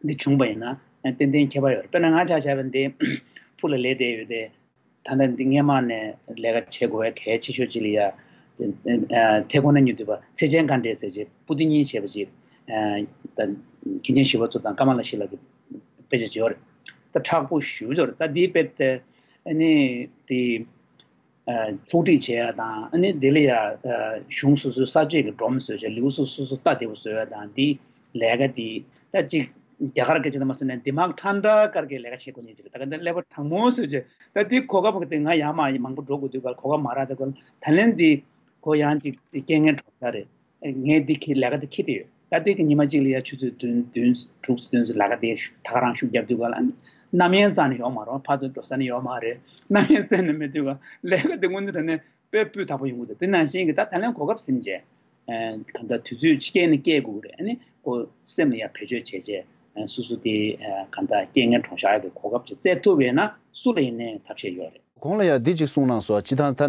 འདི་བྱུང་པ་ཡིན་ན་ཏན་ཏན་ཁྱད་པར་ཡོད་རེད། དཔེར་ན་ང་ཆ་བཞག་པ་འདི་ཕུ་ལ་ལས་བསྡད་ཡོད་དེ། ད་ལྟ་འདི་སྔས་མ་ནས་ལས་ཀ་བྱེད་དགོས་པའི་གལ་ཆེ་ཤོས་ཅིག་ལ་ཡ། ཐེ་ཁོ་ན་ཉུ་དུས་པ་ཚེ་ཆེན་དཀའ་འགྲེལ་ཟེར་བྱས་པུ་ཏི་གཉིས་བྱས་པ་ཅིག་ད་མཁན་ཆེན་ཞི་བ་འཚོ་དང་ཀ་མ་ལ་ཤི་ལ་གི་དཔེ་ཆ་ཅིག་ཡོད་རེད། ད་མཁྲེགས་པོ་ཞེ་པོ་ཅིག་ཡོད་རེད། ད་འདིའི་དཔེ་དེ་ཨ་ནི་དེ། ཚོགས་སྒྲིག་བྱེད་ཡ་དང་ཨ་ནི་དེ་ལ་ཡ་གཞུང་སོ་སོའི་གསར་བརྗེ་གི་སྒྲོམ་བཟོས་བྱས་ལེའུ་སོ་སོ་སོ་ལྟ་བདེ་པོ་བཟོ་ཡ་དང་འདི་ལས་ཀ་འདི་ད་ཅིག་རྒྱ་གར་སྐད་ཆ་དུ་མ་བཟོས་ནས་འདི་མག་ཁྲང་ཁྲ་དཀར་གྱི་ལས་ཀ་བྱེད་དགོས་ཉེན་ཅིག་རེད། ད་ག་འདི་ཀླད་པ་གྲང་མོ་བཟོས་བྱས་ད་འདི་གོ་སྐབས་དེ་ང་ཡར་མར་མང་པོ་འགྲོ་དགོས་དུས་ག་གོ་སྐབས་མ་རག་དུས་ག་ད་ལན་འདི་ཁོ་ཡང་ཅིག་རྐྱེན་ངན་གྲོགས་པོ་རེད། ངས་འདི་ཁྱེད་ལས་ཀ་འདི་འཁྱེར་བསྡད་ཡོད། ད་ལྟའི་གི་ཉི་མ་གཅིག་ལ་ཡ་ཆུ་ཚོད་བདུན་བདུན་དྲུག་བདུན་ཙམ་ལས་ཀ་དེ་ད་ག་རང་ཤུགས་རྒྱབ་དུས་ག་ལ་རྣམ་གཡེང་རྩ་ནས་ཡོད་མ་རེད། ཕར་ཚུར་འགྲོ་ས་ནས་ཡོད་མ་རེད། རྣམ་གཡེང་རྩ་ནས་མེད་དུས་ག་ལས་ཀ་དེ་དངོས་གནས་དྲང་གནས་དཔེ་སྤུས་དག་པོ་ཡོང་གི་འདུག་དེ་ནང་བཞིན་གི་ད་ད་ལན་གོ་སྐབས་ཟིན་བྱས་གང་ལྟར་དུས་ཚོད་ཕྱི་རྐྱེན་ནས་སྐྱེལ་དགོས་ཀྱི་རེད། ཨ་ནི་ཁོ་སེམས་ལ་ཡ་བེད་སྤྱོད་བྱས་བྱས་སོ་སོ་དེ་གང་ལྟར་རྐྱེན་ངན་གྲོངས་བཞག་ཡ་གི་གོ་སྐབས་ཅིག་བཙལ་ཐུབ་པ་ཡིན་ན་སུ་ལ་ཡིན་ནའི་ཐབས་ཤེས་ཡོད་རེད། གོང་ལ་ཡང་འདི་གཅིག་གསུངས་གནང་སོང་། སྤྱིར་བཏང་ད་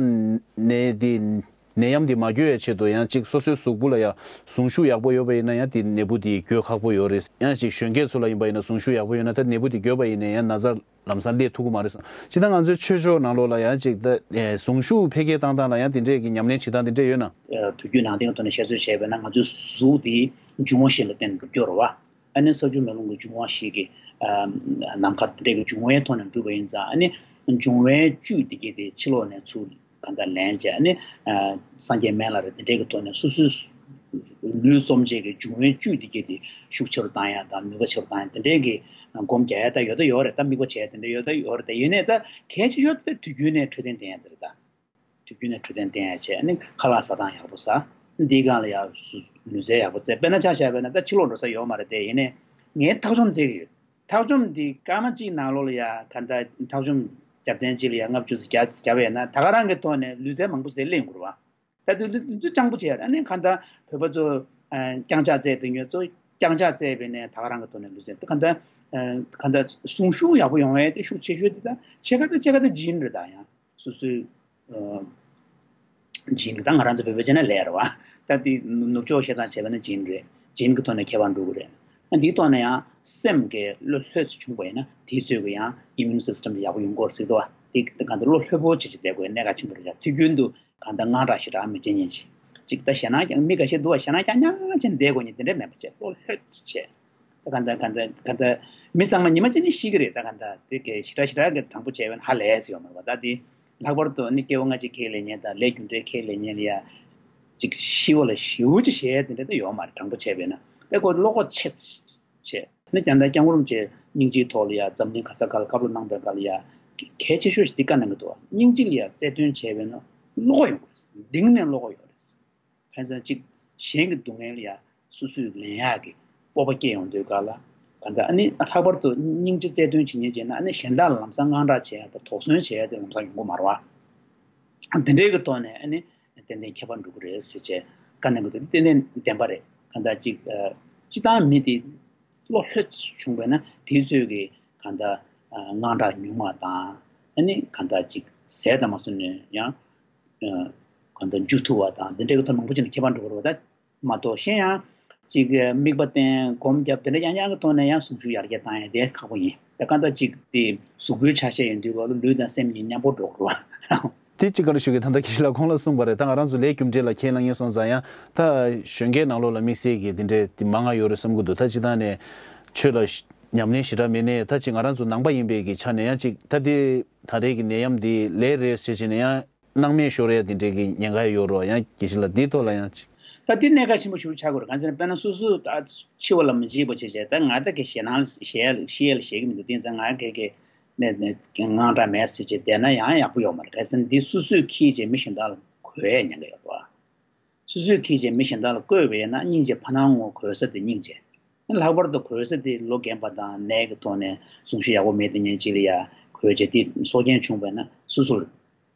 ནད་འདི་ ནད་ཡམས་འདི་མ་འགོས་ཡ་ཆེད་དུ་ཡང་གཅིག་སོ་སོའི་གཟུགས་པོ་ལ་ཡང་ཟུངས་ཤུགས་ཡག་པོ་ཡོད་པ་ཡིན་ན་ཡང་དེ་ནད་འབུ་དེ་འགོས་ཁག་པོ་ཡོད་རེད། ཡང་གཅིག་གཞོན་སྐྱེས་ཚོ་ལ་ཡིན་པ་ཡིན་ན་ཟུངས་ཤུགས་ཡག་པོ་ཡོད་ན་ད་ནད་འབུ་དེ་འགོས་པ་ཡིན་ན་ཡང་ན་ཚ་ལམ་སང་སླེབས་ཐུབ་ཀྱི་མ་རེད་བསམ། སྤྱིར་བཏང་ང་ཚོའི་ཆོས་ཕྱོགས་ནང་ལོགས་ལ་ཡང་གཅིག་ད་ཨེ་ཟུངས་ཤུགས་འཕེལ་རྒྱས་བཏང་སྟངས་ལ་ཡང་དེ་འདྲས་ཀྱི་ཉམས་ལེན་བྱེད་སྟངས་དེ་འདྲས་ཡོད་ན། ཨ། དུས་རྒྱུན་ནང་བསྟན་གྱི་ཐོག་ནས་བཤད་ཚོད་བྱས་པས་ན་ང་ཚོའི་གཟུགས་དེ་འབྱུང་བ་བཞི་ལ་བརྟེན་ནས་གྲུབ་ཀྱི་ཡོད་རེད་བ། ཨ་ནི་ས་ཆུ་མེ་རླུང་གི་འབྱུང་བ་བཞི་གི་ཨ་ནམ་མཁའ་དེ་འདྲས་ཀྱི་འབྱུང་བའི་ཐོག་ནས་གྲུབ་པ་ཡིན་ཙང་། ཨ་ནི་འབྱུང་བའི་བཅུད་དེ་གས་དེ་ཕྱི་ལོགས་ནས་ཚུར་གང་ལྟར་ལེན་བྱས། ཨ་ནི་ཨ་སངས་རྒྱས་སྨན་བླ་རེད། དེ་འདྲས་ཀྱི་ཐོག་ནས་སོ་སོའི་ལུས་རྩོམ་བྱེད་ཀྱི་འབྱུང་བའི་བཅུད་དེ་གས་དེ་ཤུགས་ཆེ་རུ་བཏང་ཡ་དང་ནུས་པ་ཆེ་རུ་བཏང་ཡ་དེ་འདྲས་ཀྱི་སྒོམ་རྒྱག་ཡ་ད་ཡོད་ད་ཡོད་རེད། ད་དམིགས་པ་བྱས་དེ་འདྲས་ཡོད་ད་ཡོད་རེད། ད་ཡིན་ནའི་ད་གལ་ཆེ་ཤོས་དེ་དུས་རྒྱུན་ནས་འཕྲོད་བསྟེན་བསྟེན་ཡ་དེ་རེད་ད། དུས་རྒྱུན་ནས་འཕྲོད་བསྟེན་བསྟེན་ཡ་བྱས། ཨ་ནི་ཁ་ལག་ཟ་སྟངས་ཡག་པོ་ཟ། འདིའི་སྒང་ལ་ཡ་སུ་ལུས་རྩལ་ཡག་པོ་རྩེ། དཔེར་ན་ཆ་བཞག་པ་ཡིན་ན་ད་ཕྱི་ལོགས་འགྲོ་ས་ཡོད་མ་རེད་དེ། ཡིན་ནའི་ངས་འཐག་གཅོམ་རྩེ་གི་ཡོད། འཐག་གཅོམ་འདི་སྐར་མ་གཅིག་ནང་ལོགས་ལ་ཡ་ག་འདྲ་འཐག་གཅོམ་རྒྱབ་རྟེན་གཅིག་ལ་ཡ་ལྔ་བཅུ་ཙམ་བརྒྱ་ཙམ་བརྒྱབ་པ་ཡིན་ན་ད་ག་རང་གི་ཐོག་ནས་ལུས་རྩལ་མང་པོ་ཟེར་ལེན་དགོས་རེད་བ། ད་དུས་དུས་དུས་སྤྱང་པོ་བྱས། ཨ་ནི་ག་འདྲ་བོད་པ་ཚོ་ཨ་རྐྱང་ཕྱག་རྩེད་དེ་ཉོས་ཚོ་རྐྱང་ཕྱག་རྩེད་པས་ནས་ད་ག་རང་གི་ཐོག་ནས་ལུས་རྩལ་ད་ག་འདྲ་ཨ་ག་འདྲ་ཟུངས་ཤུགས་ཡག་པོ་ཡོང་བའི་དེ་ཤུགས་ཆེ་ཤོས་དེ་ད་ཕྱེད་ཀ་ད་ཕྱེད་ཀ་ད་ཇིན་རེད། ད་ཡང་སོ་སོའི་ཨ་ཇིན་གི་ད་ང་རང་ཚོ་བོད་པའི་ཆ་ནས་ལས་རེད་བ། ད་དེ་ནུབ་ཕྱོགས་བཤད་སྟངས་བྱས་པ་ན་ཇིན་རེད། ཇིན་གི་ཐོག་ནས་ཁྱད་པར་འགྲོ་གི་རེད། ཨ་འདིའི་ཐོག་ནས་ཡང་སེམས་ཀྱི་བློ་ལྷོད་ཙམ་བྱུང་བ་ཡིན་ན་དེའི་ཚོད་ཀྱི་ཡང་ཨི་མིའུན་སི་སི་ཊམ་དེ་ཡག་པོ་ཡོང་གི་རེད་ཟེར་གི་འདུག་བ། དེ་ག་འདྲ་བློ་ལྷོད་པོ་བྱེད་ཅིག་བསྡད་དགོས་གནད་འགག་ཆེན་པོ་རེད་ཡ། དུས་རྒྱུན་དུ་གང་ལྟར་དངངས་སྐྲག་ཞེ་དྲག་མི་བྱེད་མཁན་ཅིག་ཅིག་ད་ཞེད་སྣང་རྐྱང་མི་ཁ་ཤས་འདུག་བ། ཞེད་སྣང་རྐྱང་རྐྱང་བྱས་བསྡད་དགོས་མཁན་དེ་འདྲ་མེད་པ་བྱས། བློ་ལྷོད་ཅིག་བྱས། ད་གང་ལྟར་གང་ལྟར་གང་ལྟར་མི་ཚང་མ་ཉི་མ་གཅིག་ནི་ཤི་གི་རེད། ད་གང་ལྟར་དེ་གས་ཞེ་དྲག་ཞེ་དྲག་གི་དྲང་པོ་བྱས་པ་ན་ཧ་ལས་ཟེར་ཡོད་མ་རེད་བ། ད་དེ་ལྷག་པར་དུ་ནི་སྐྱེ་བ་སྔ་ཕྱི་ཁས་ལེན་མཁན་དང་ལས་རྒྱུ་འབྲས་ཁས་ལེན་མཁན་ལ་ཡ་ཅིག་ཤི་བ་ལ་ཞེ་པོ་ཅིག་ཞེད་དེ་འདྲ་ད་ཡོད་མ་རེད། དྲང་པོ་བྱས་པས་ན་དེ་ཁོ་བློ་ཁོག་ཆེ་ཆེ། ནི་ཀྱང་ད་སྐྱབས་མགོན་རིན་པོ་ཆེ་སྙིང་རྗེའི་ཐོག་ལ་ཡ་འཛམ་གླིང་ག་ས་ག་ལ་བཀའ་སློབ་གནང་པའི་སྐབས་ལ་ཡ་གལ་ཆེ་ཤོས་ཤིག་འདི་བཀའ་གནང་གི་འདུག་སྙིང་རྗེ་ལ་ཡ་རྩལ་འདོན་བྱས་པས་ན་བློ་ཁོག་ཡོང་དགོས། གཏིང་ནས་བློ་ཁོག་ཡོང་དགོས། ཕན་ཚུན་གཅིག་གཞན་གྱི་སྡུག་བསྔལ་ལ་ཡ་སོ་སོས་ལེན་ཡག་གི་སྤོབས་པ་སྐྱེ་ཡོང་དུས་སྐབས་ལ་ག་འདྲ། ཨ་ནི་ལྷག་པར་དུ་སྙིང་རྗེ་རྩལ་འདོན་བྱེད་མཁན་བྱས་ན་ཨ་ནི་གཞན་དག་ལ་ལམ་སང་དངངས་སྐྲག་བྱེད་ཡ་དང་དོགས་ཟོན་བྱེད་ཡ་དེ་ལམ་སང་ཡོང་གི་མ་རེད་བ། དེ་འདྲའི་གི་ཐོག་ནས་ཨ་ནི་ཏན་ཏན་ཁྱད་པར་འགྲོ་གི་རེད་ཟེར་བྱས་བཀའ་གནང་གི་འདུག་དེ་ཏན་ཏན་བདེན་པ་རེད། གང་ལྟར་ཅིག་ཨ། སྤྱིར་བཏང་མི་དེ་བློ་ལྷོད་བྱུང་བས་ན་དེའི་ཚོད་ཀྱི་གང་ལྟར་ཨ་དངངས་སྐྲག་ཉུང་བ་དང་། ཨ་ནི་གང་ལྟར་ཅིག་ཟས་དང་མ་སོང་ནས་ཡང་ཨ་གང་ལྟར་འཇུ་ཐུབ་པ་དང་དེ་འདྲའི་གི་ཐོག་མང་པོ་ཅིག་ནས་ཁྱད་པར་འགྲོ་གི་རེད་བ། ད་མ་གཏོགས་གཞན་ཡང་ཅིག་དམིགས་པ་བསྟེན་སྒོམ་རྒྱབ་དེ་འདྲ་ཡང་ཡང་གི་ཐོག་ནས་ཡང་ཟུངས་ཤུགས་ཡར་རྒྱས་བཏང་ཡ་དེ་ཁག་པོ་ཡིན། ད་གང་ལྟར་ཅིག་དེ་གཟུགས་པོའི་ཆ་ཤས་ཡིན་དུས་ག་ལ་ལུས་དང་སེམས་གཉིས་མཉམ་པོ་འགྲོ་དགོས་པ། དེ་གཅིག་ག་རེ་ཞུ་གི་ད་ལྟ་དགེ་བཤེས་ལགས་ཁོང་ལ་གསུངས་པ་རེད། ད་ང་རང་ཚོ་ལས་རྒྱུ་འབྲས་ལ་ཁས་ལེན་ངེས་སོང་ཙང་ཡང་ད་གཞོན་སྐྱེས་ནང་ལོགས་ལ་དམིགས་བསལ་གྱི་དེ་འདྲའི་དེ་མང་ང་ཡོད་རེད་བསམ་གྱི་འདུག་ད་སྤྱིར་བཏང་ནས་ཆོས་ལ་ཉམས་ལེན་ཞེ་དྲག་མེད་ནའི་ད་ཅིག་ང་རང་ཚོ་ནང་པ་ཡིན་པའི་གི་ཆ་ནས་ཡང་ཅིག་ད་དེ་ད་རེས་ཀྱི་ནད་ཡམས་འདི་ལས་རེད་ཟེར་བྱས་ནས་ཡང་། སྣང་མེད་ཤོར་ཡ་དེ་འདྲའི་གི་ཉེན་ཁ་ཡོད་རོགས་ཡང་དགེ་བཤེས་ལགས་འདིའི་ཐོག་ལ་ཡང་ཅིག་ད་འདི་གནད་འགག་ཆེན་པོ་ཞིག་ཆགས་དགོས་རེད། གང་ཟེར་ན་དཔེར་ན་སོ་སོ་ད་འཆི་བ་ལ་མི་འཇིགས་པ་བྱེད་བྱས་ད་ང་ད་གི་ཞེད་སྣང་ཞེད་ཞེད་ལ་ཞེད་ཀྱི་མི་འདུག་དེ་ཙང་ང་གི་གི་ནས་ནས་དངངས་སྐྲག་མེད་ཟེར་བྱས་བསྡད་ན་ཡང་ཡག་པོ་ཡོད་མ་རེད། གང་ཟེར་ན་འདི་སོ་སོས་འཁྱེར་བྱས་མི་གཞན་དག་ལ་གོ་ཡ་ཉེན་ཁ་ཡོད་རེད་བ། སོ་སོས་འཁྱེར་བྱས་མི་གཞན་དག་ལ་བཀོད་པ་ཡིན་ན་སྙིང་རྗེ་ཕ་ནང་ངོ་གོལ་ས་དེ་སྙིང་རྗེ། ལྷག་པར་དུ་གོལ་ས་དེ་ལོ་རྒན་པ་དང་ནད་ཀྱི་ཐོག་ནས་གཟུངས་གཞི་ཡག་པོ་མེད་དེ་ཉན་ཅིག་ལ་ཡ་གོལ་བྱས་དེ་སྲོག་སྐྱོན་བྱུང་བས་ན་སོ་སོར་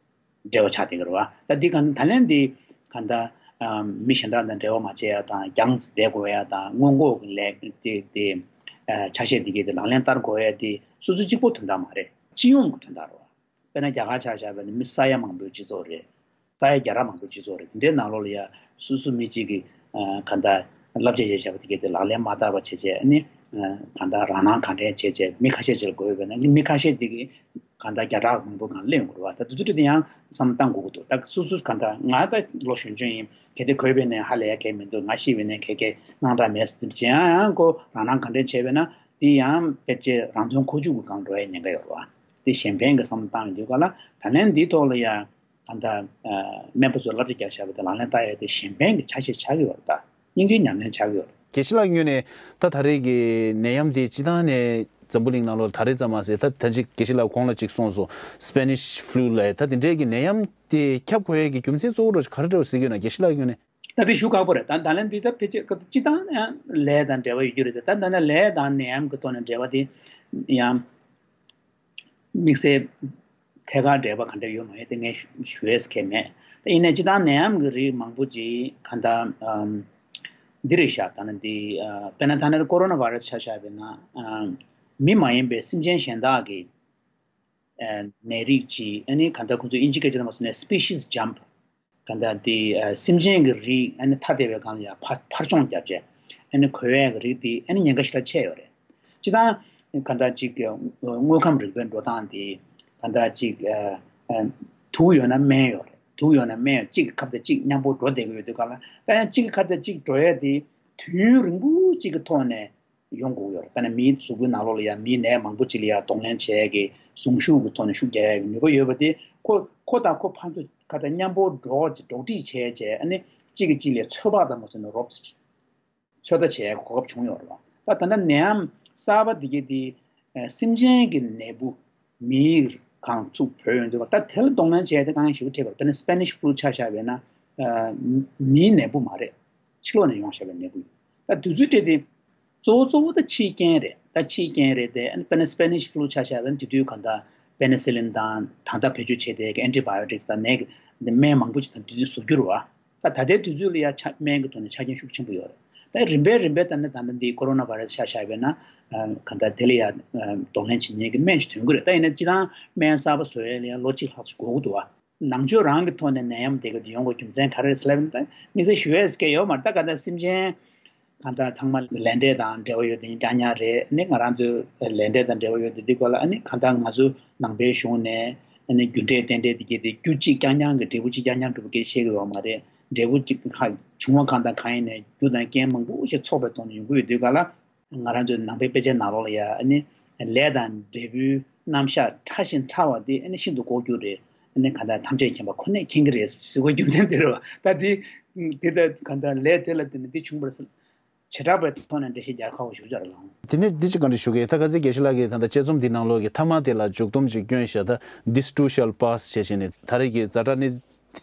འབྲེལ་བ་ཆགས་བསྡད་ཀྱི་རེད་བ། ད་འདི་གང་ད་ལན་འདི་གང་ད་མི་གཞན་དག་དང་འབྲེལ་བ་མ་བྱེད་ཡ་དང་རྒྱང་བསྡད་དགོས་ཡ་དང་སྔོན་འགོག་གི་ལས་དེ་དེ་ཆ་ཤས་དེ་གས་དེ་ལག་ལེན་བསྟར་དགོས་ཡ་དེ་སོ་སོ་གཅིག་པོ་དོན་དག་མ་རེད། སྤྱི་ཡོངས་ཀྱི་དོན་དག་རེད་བ། དཔེར་ན་རྒྱ་གར་ཆ་བཞག་པ་ཡིན་ན་མི་ས་ཡ་མང་པོའི་སྤྱི་ཚོགས་རེད། ས་ཡ་བརྒྱ་ཕྲག་མང་པོའི་སྤྱི་ཚོགས་རེད། དེ་འདྲའི་ནང་ལོགས་ལ་ཡ་སོ་སོ་མི་གཅིག་གིས་གང་ལྟར་བསླབ་བྱ་ཡོད་བྱ་བ་དེ་གས་དེ་ལག་ལེན་མ་བསྟར་བ་བྱས་བྱས་ནི་གང་ལྟར་རང་སྣང་གང་དྲན་བྱས་བྱས་མི་ཁ་ཤས་ཅིག་ལ་འགོས་པས་ན་ནི་མི་ཁ་ཤས་དེ་གིས་གང་ལྟར་བརྒྱ་ཕྲག་མང་པོ་གང་ལེན་དགོས་རེད་བ། ད་དེ་ཚོ་དེ་ཡང་བསམ་བློ་བཏང་དགོས་ཀྱི་འདུག་ད་སོ་སོ་གང་ལྟར་ང་ད་ལོ་གཞོན་གཞོན་ཡིན་གལ་ཏེ་འགོས་པས་ན་ཧ་ལས་ཡ་གལ་མི་འདུག་ང་ཤི་བས་ན་གལ་གལ་དངངས་སྐྲག་མེད་ཟེར་དེ་ཡང་ཡང་ཁོ་རང་སྣང་གང་དྲན་བྱས་པས་ན་དེ་ཡང་ཕལ་ཆེར་རང་དོན་ཁོ་ཆུད་ཀྱི་སྒང་འགྲོ་ཡ་ཉེན་ཁ་ཡོད་རེད་བ། དེ་གཞན་ཕན་གྱི་བསམ་བློ་བཏང་ཡོང་དུས་ག་ལ་ད་ལན་འདིའི་ཐོག་ལ་ཡ། ད་ལྟ་སྨན་པ་ཚོས་བསླབ་བྱ་རྒྱག་བཞག་པ་དེ་ལག་ལེན་བསྟར་ཡ་དེ་གཞན་ཕན་གྱི་ཆ་ཤས་ཆགས་ཀྱི་ཡོད་རེད། ད་སྙིང་རྗེའི་ཉམས་ལེན་ཆགས་ཀྱི་ཡོད་རེད། དགེ་བཤེས་ལགས་ངོས་ནས་ད་ད་རེས་ཀྱི་ནད་ཡམས་དེ་སྤྱི་བཏང་ནས་འཛམ་བུ་གླིང་ནང་ལོགས་ད་རེས་ཙམ་མ་ཟད་ད་ད་ཅིག་དགེ་བཤེས་ལགས་གོང་ལ་ཅིག་གསུངས་སོང་། Spanish flu ལབ་ད་དེ་འདྲའི་གི་ནད་ཡམས་དེ་ཁྱབ་དགོས་ཡ་གི་རྒྱུ་མཚན་གཙོ་བོ་རུ་ག་རེ་རེད་ཟེར་གྱི་ཡོད་ན་དགེ་བཤེས་ལགས་ངོས་ནས། ད་དེ་ཞུ་ཁག་པོ་རེད། ད་ད་ལན་འདི་ད་ཕལ་ཆེར་སྤྱི་བཏང་ནས་ལས་དང་འབྲེལ་བ་ཡོད་རྒྱུ་རེད། ད་ད་ནས་ལས་དང་ནད་ཡམས་ཀྱི་ཐོག་ནས་འབྲེལ་བ་དེ་ཡང་། དམིགས་བསལ་ཐད་ཀར་འབྲེལ་བ་ག་འདྲ་ཡོད་མ་ཡོད་དེ་ངས་ཞུ་ཞུ་ཡས་ཁེལ་མེད། ད་ཡིན་ནའི་སྤྱིར་བཏང་ནད་ཡམས་ཀྱི་རིགས་མང་པོ་ཅིག་གང་ལྟར་ཨམ་འདི་རེད་ཤག་ད་ནི་འདི་ཨ་དཔེར་ན་ད་ནི་ཀོ་རོ་ན་བྷ་ར་སི་ཆ་བཞག་པ་ཡིན་ན་ཨམ་མི་མ་ཡིན་པའི་སེམས་ཅན་གཞན་དག་གི་ཨ་ནད་རིགས་ཅིག་ཨ་ནི་གང་ལྟར་ཁོང་ཚོས་དབྱིན་ཇི་སྐད་ཆ་ནང་མ་སོང་ནས་species jump ག་འདྲ་དེ་ཨ་སེམས་ཅན་གྱི་རིགས་ཨ་ནི་ཐ་དད་པའི་སྒང་ལ་ཡང་ཕར་ཕར་ཕྱོགས་བརྒྱབ་བྱས་ཨ་ནི་གོ་ཡས་ཀྱི་རིགས་དེ་ཨ་ནི་ཉེན་ཁ་ཞེ་དྲག་ཆེ་ཡོད་རེད། སྤྱིར་བཏང་ག་འདྲ་ཅིག་དངོས་ཁམས་རིག་པའི་འགྲོ་སྟངས་དེ་ག་འདྲ་ཅིག་ཨ་ཨ་དུག་ཡོད་ན་སྨན་ཡོད་རེད། དུག་ཡོད་ན་སྨན་ཡོད། གཅིག་གི་ཁ་གཏད་གཅིག་མཉམ་པོ་འགྲོ་བསྡད་ཀྱི་ཡོད་དུས་ག་ལ་ད་ཡང་གཅིག་གི་ཁ་གཏད་གཅིག་འགྲོ་ཡས་དེ་དུས་ཡུན་རིང་པོ་གཅིག་གི་ཐོག་ནས་ཡོང་དགོས་ཡོད་རེད། དཔེར་ན་མིའི་གཟུགས་པོའི་ནང་ལོགས་ལ་ཡང་མིའི་ནད་མང་པོ་ཅིག་ལ་ཡང་གདོང་ལེན་བྱེད་ཡས་ཀྱི་ཟུངས་ཤུགས་ཀྱི་ཐོག་ནས་ཤུགས་རྒྱག་ཡས་ཀྱི་ནུས་པ་ཡོད་པ་དེ་ཁོ་ཁོ་དང་ཁོ་ཕན་ཚུན་ཁ་ད་མཉམ་པོ་འགྲོགས་ཀྱི་འགྲོགས་འདྲིས་བྱས་བྱས་ཨ་ནི་གཅིག་གིས་གཅིག་ལ་ཚོད་དཔག་དང་མ་ཚོད་ནས་རོབ་ཙམ་ཚོད་ལྟ་བྱེད་ཡས་གོ་སྐབས་བྱུང་ཡོད་རེད་བ། ད་ད་ལྟ་ནད་ཡམས་གསར་པ་འདི་གས་དེ་སེམས་ཅན་གྱི་ནད་འབུ་མིའི་སྒང་ཚུར་བུད་ཡོང་དུས་ད་དེ་ལ་གདོང་ལེན་བྱས་ཏེ་དཀའ་ངལ་ཞེ་པོ་འཕྲད་པ་རེད། དཔེར་ན་Spanish flu་ཆ་བཞག་པས་ན་མིའི་ནད་འབུ་མ་རེད། ཕྱི་ལོགས་ནས་ཡོང་བཞག་པའི་ནད་འབུ་ཡིན། ད་དུས་ཚོད་སྤྲད་དེ་གཙོ་བོ་གཙོ་བོ་ད་ཕྱིའི་རྐྱེན་རེད། ད་ཕྱིའི་རྐྱེན་རེད་དེ་དཔེར་ན་Spanish flu་ཆ་བཞག་པ་ན་དེ་དུས་གང་ལྟར་penicillin་དང་ད་ལྟ་བེད་སྤྱོད་བྱེད་བསྡད་ཀྱི་antibiotics་དང་ནད་ཀྱི་སྨན་མང་པོ་ཅིག་ད་དེ་དུས་བཟོ་རྒྱུ་རེད་བ། ད་ད་ལྟའི་དུས་ཚོད་ལ་ཡ་ཆ་སྨན་གྱི་ཐོག་ནས་ཆ་རྐྱེན་ཤུགས་ཆེན་པོ་ཡོད་རེད། ད་རིམ་པས་རིམ་པས་ད་ནི་ད་ལྟ་འདི་ཀོ་རོ་ན་བྷ་ར་སི་ཆ་བཞག་པས་ན་གང་ལྟར་དེ་ལ་ཡ་གདོང་ལེན་བྱེད་མཁན་གྱི་སྨན་ཅིག་ཐོན་གྱི་རེད། ད་ཡིན་ན་སྤྱིར་བཏང་སྨན་གསར་པ་བཟོ་ཡས་ལ་ཡ་ལོ་གཅིག་ལྷག་ཙམ་འགོར་གྱི་འདུག་བ། ནང་ཆོས་རང་གི་ཐོག་ནས་ནད་ཡམས་དེ་ག་དེ་ཡོང་དགོས་རྒྱུ་མཚན་ག་རེ་རེད་ཟེར་ལབ་ན་ད་དམིགས་བསལ་ཞུ་ཡས་ཀྱི་ཡོད་མ་རེད། ད་ག་ད་སེམས་ཅན་གང་ལྟར་ཚང་མ་ལས་འབྲས་དང་འབྲེལ་བ་ཡོད་དེ་རྐྱང་རྐྱང་རེད། ཨ་ནི་ང་རང་ཚོའི་ལས་འབྲས་དང་འབྲེལ་བ་ཡོད་དེ་འདི་སྐོར་ལ་ཨ་ནི་གང་ལྟར་ང་ཚོ་ནང་པའི་གཞུང་ནས་ཨ་ནི་རྒྱུ་འབྲས་རྟེན་འབྲེལ་དེ་ག་དེ་རྒྱུ་གཅིག་རྐྱང་རྐྱང་གི་འབྲས་བུ་གཅིག་རྐྱང་རྐྱང་འགྲུབ་པ་སྐད་བཤད་ཀྱི་ཡོད་མ་རེད། འབྲས་བུ་གཅིག་ཁ་བྱུང་བ་གང་དང་གང་ཡིན་ནའི་རྒྱུ་དང་རྐྱེན་མང་པོ་ཞིག་ཚོགས་པའི་ཐོག་ནས་ཡོང་གི་ཡོད་དུས་ག་ལ། ང་རང་ཚོའི་ནང་པའི་དཔེ་ཆའི་ནང་ལོགས་ལ་ཡ་ཨ་ནི་ལས་དང་འབྲས་བུའི་རྣམ་གཞག་ཕྲ་ཞིང་ཕྲ་བ་དེ་ཨ་ནི་ཤིན་ཏུ་ལྐོག་གྱུར་རེད། ཨ་ནི་གང་ལྟར་ཐམས་ཅད་མཁྱེན་པ་ཁོ་ནས་མཁྱེན་གྱི་རེད་ཟེར་དགོས་རྒྱུ་མཚན་དེ་རེད་བ། ད་དེ་དེ་ལྟར་གང་ལྟར་ལས་དེ་ལ་བརྟེན་ནས་འདི་བྱུང་བར་བྱེ་བྲག་པའི་ཐོག་ནས་འགྲེལ་བཤད་རྒྱག་ཁག་པོ་ཞིག་ཆགས་རེད་ལགས། དེ་ནས་འདི་ཅིག་ག་འདྲ་ཞུ་གི། ད་ཁ་སང་དགེ་བཤེས་ལགས་ཀྱིས་ད་ལྟ་དཔྱད་རྩོམ་འདི་ནང་ལོགས་ཀྱི་མཐའ་མ་དེ་ལ་མཇུག་སྡོམ་ཅིག་བསྐྱོན་བཞག་ད་This too shall pass་བྱས་བྱས་ནས་ད་རེས་ཀྱི་ཛ་དྲག་གནས་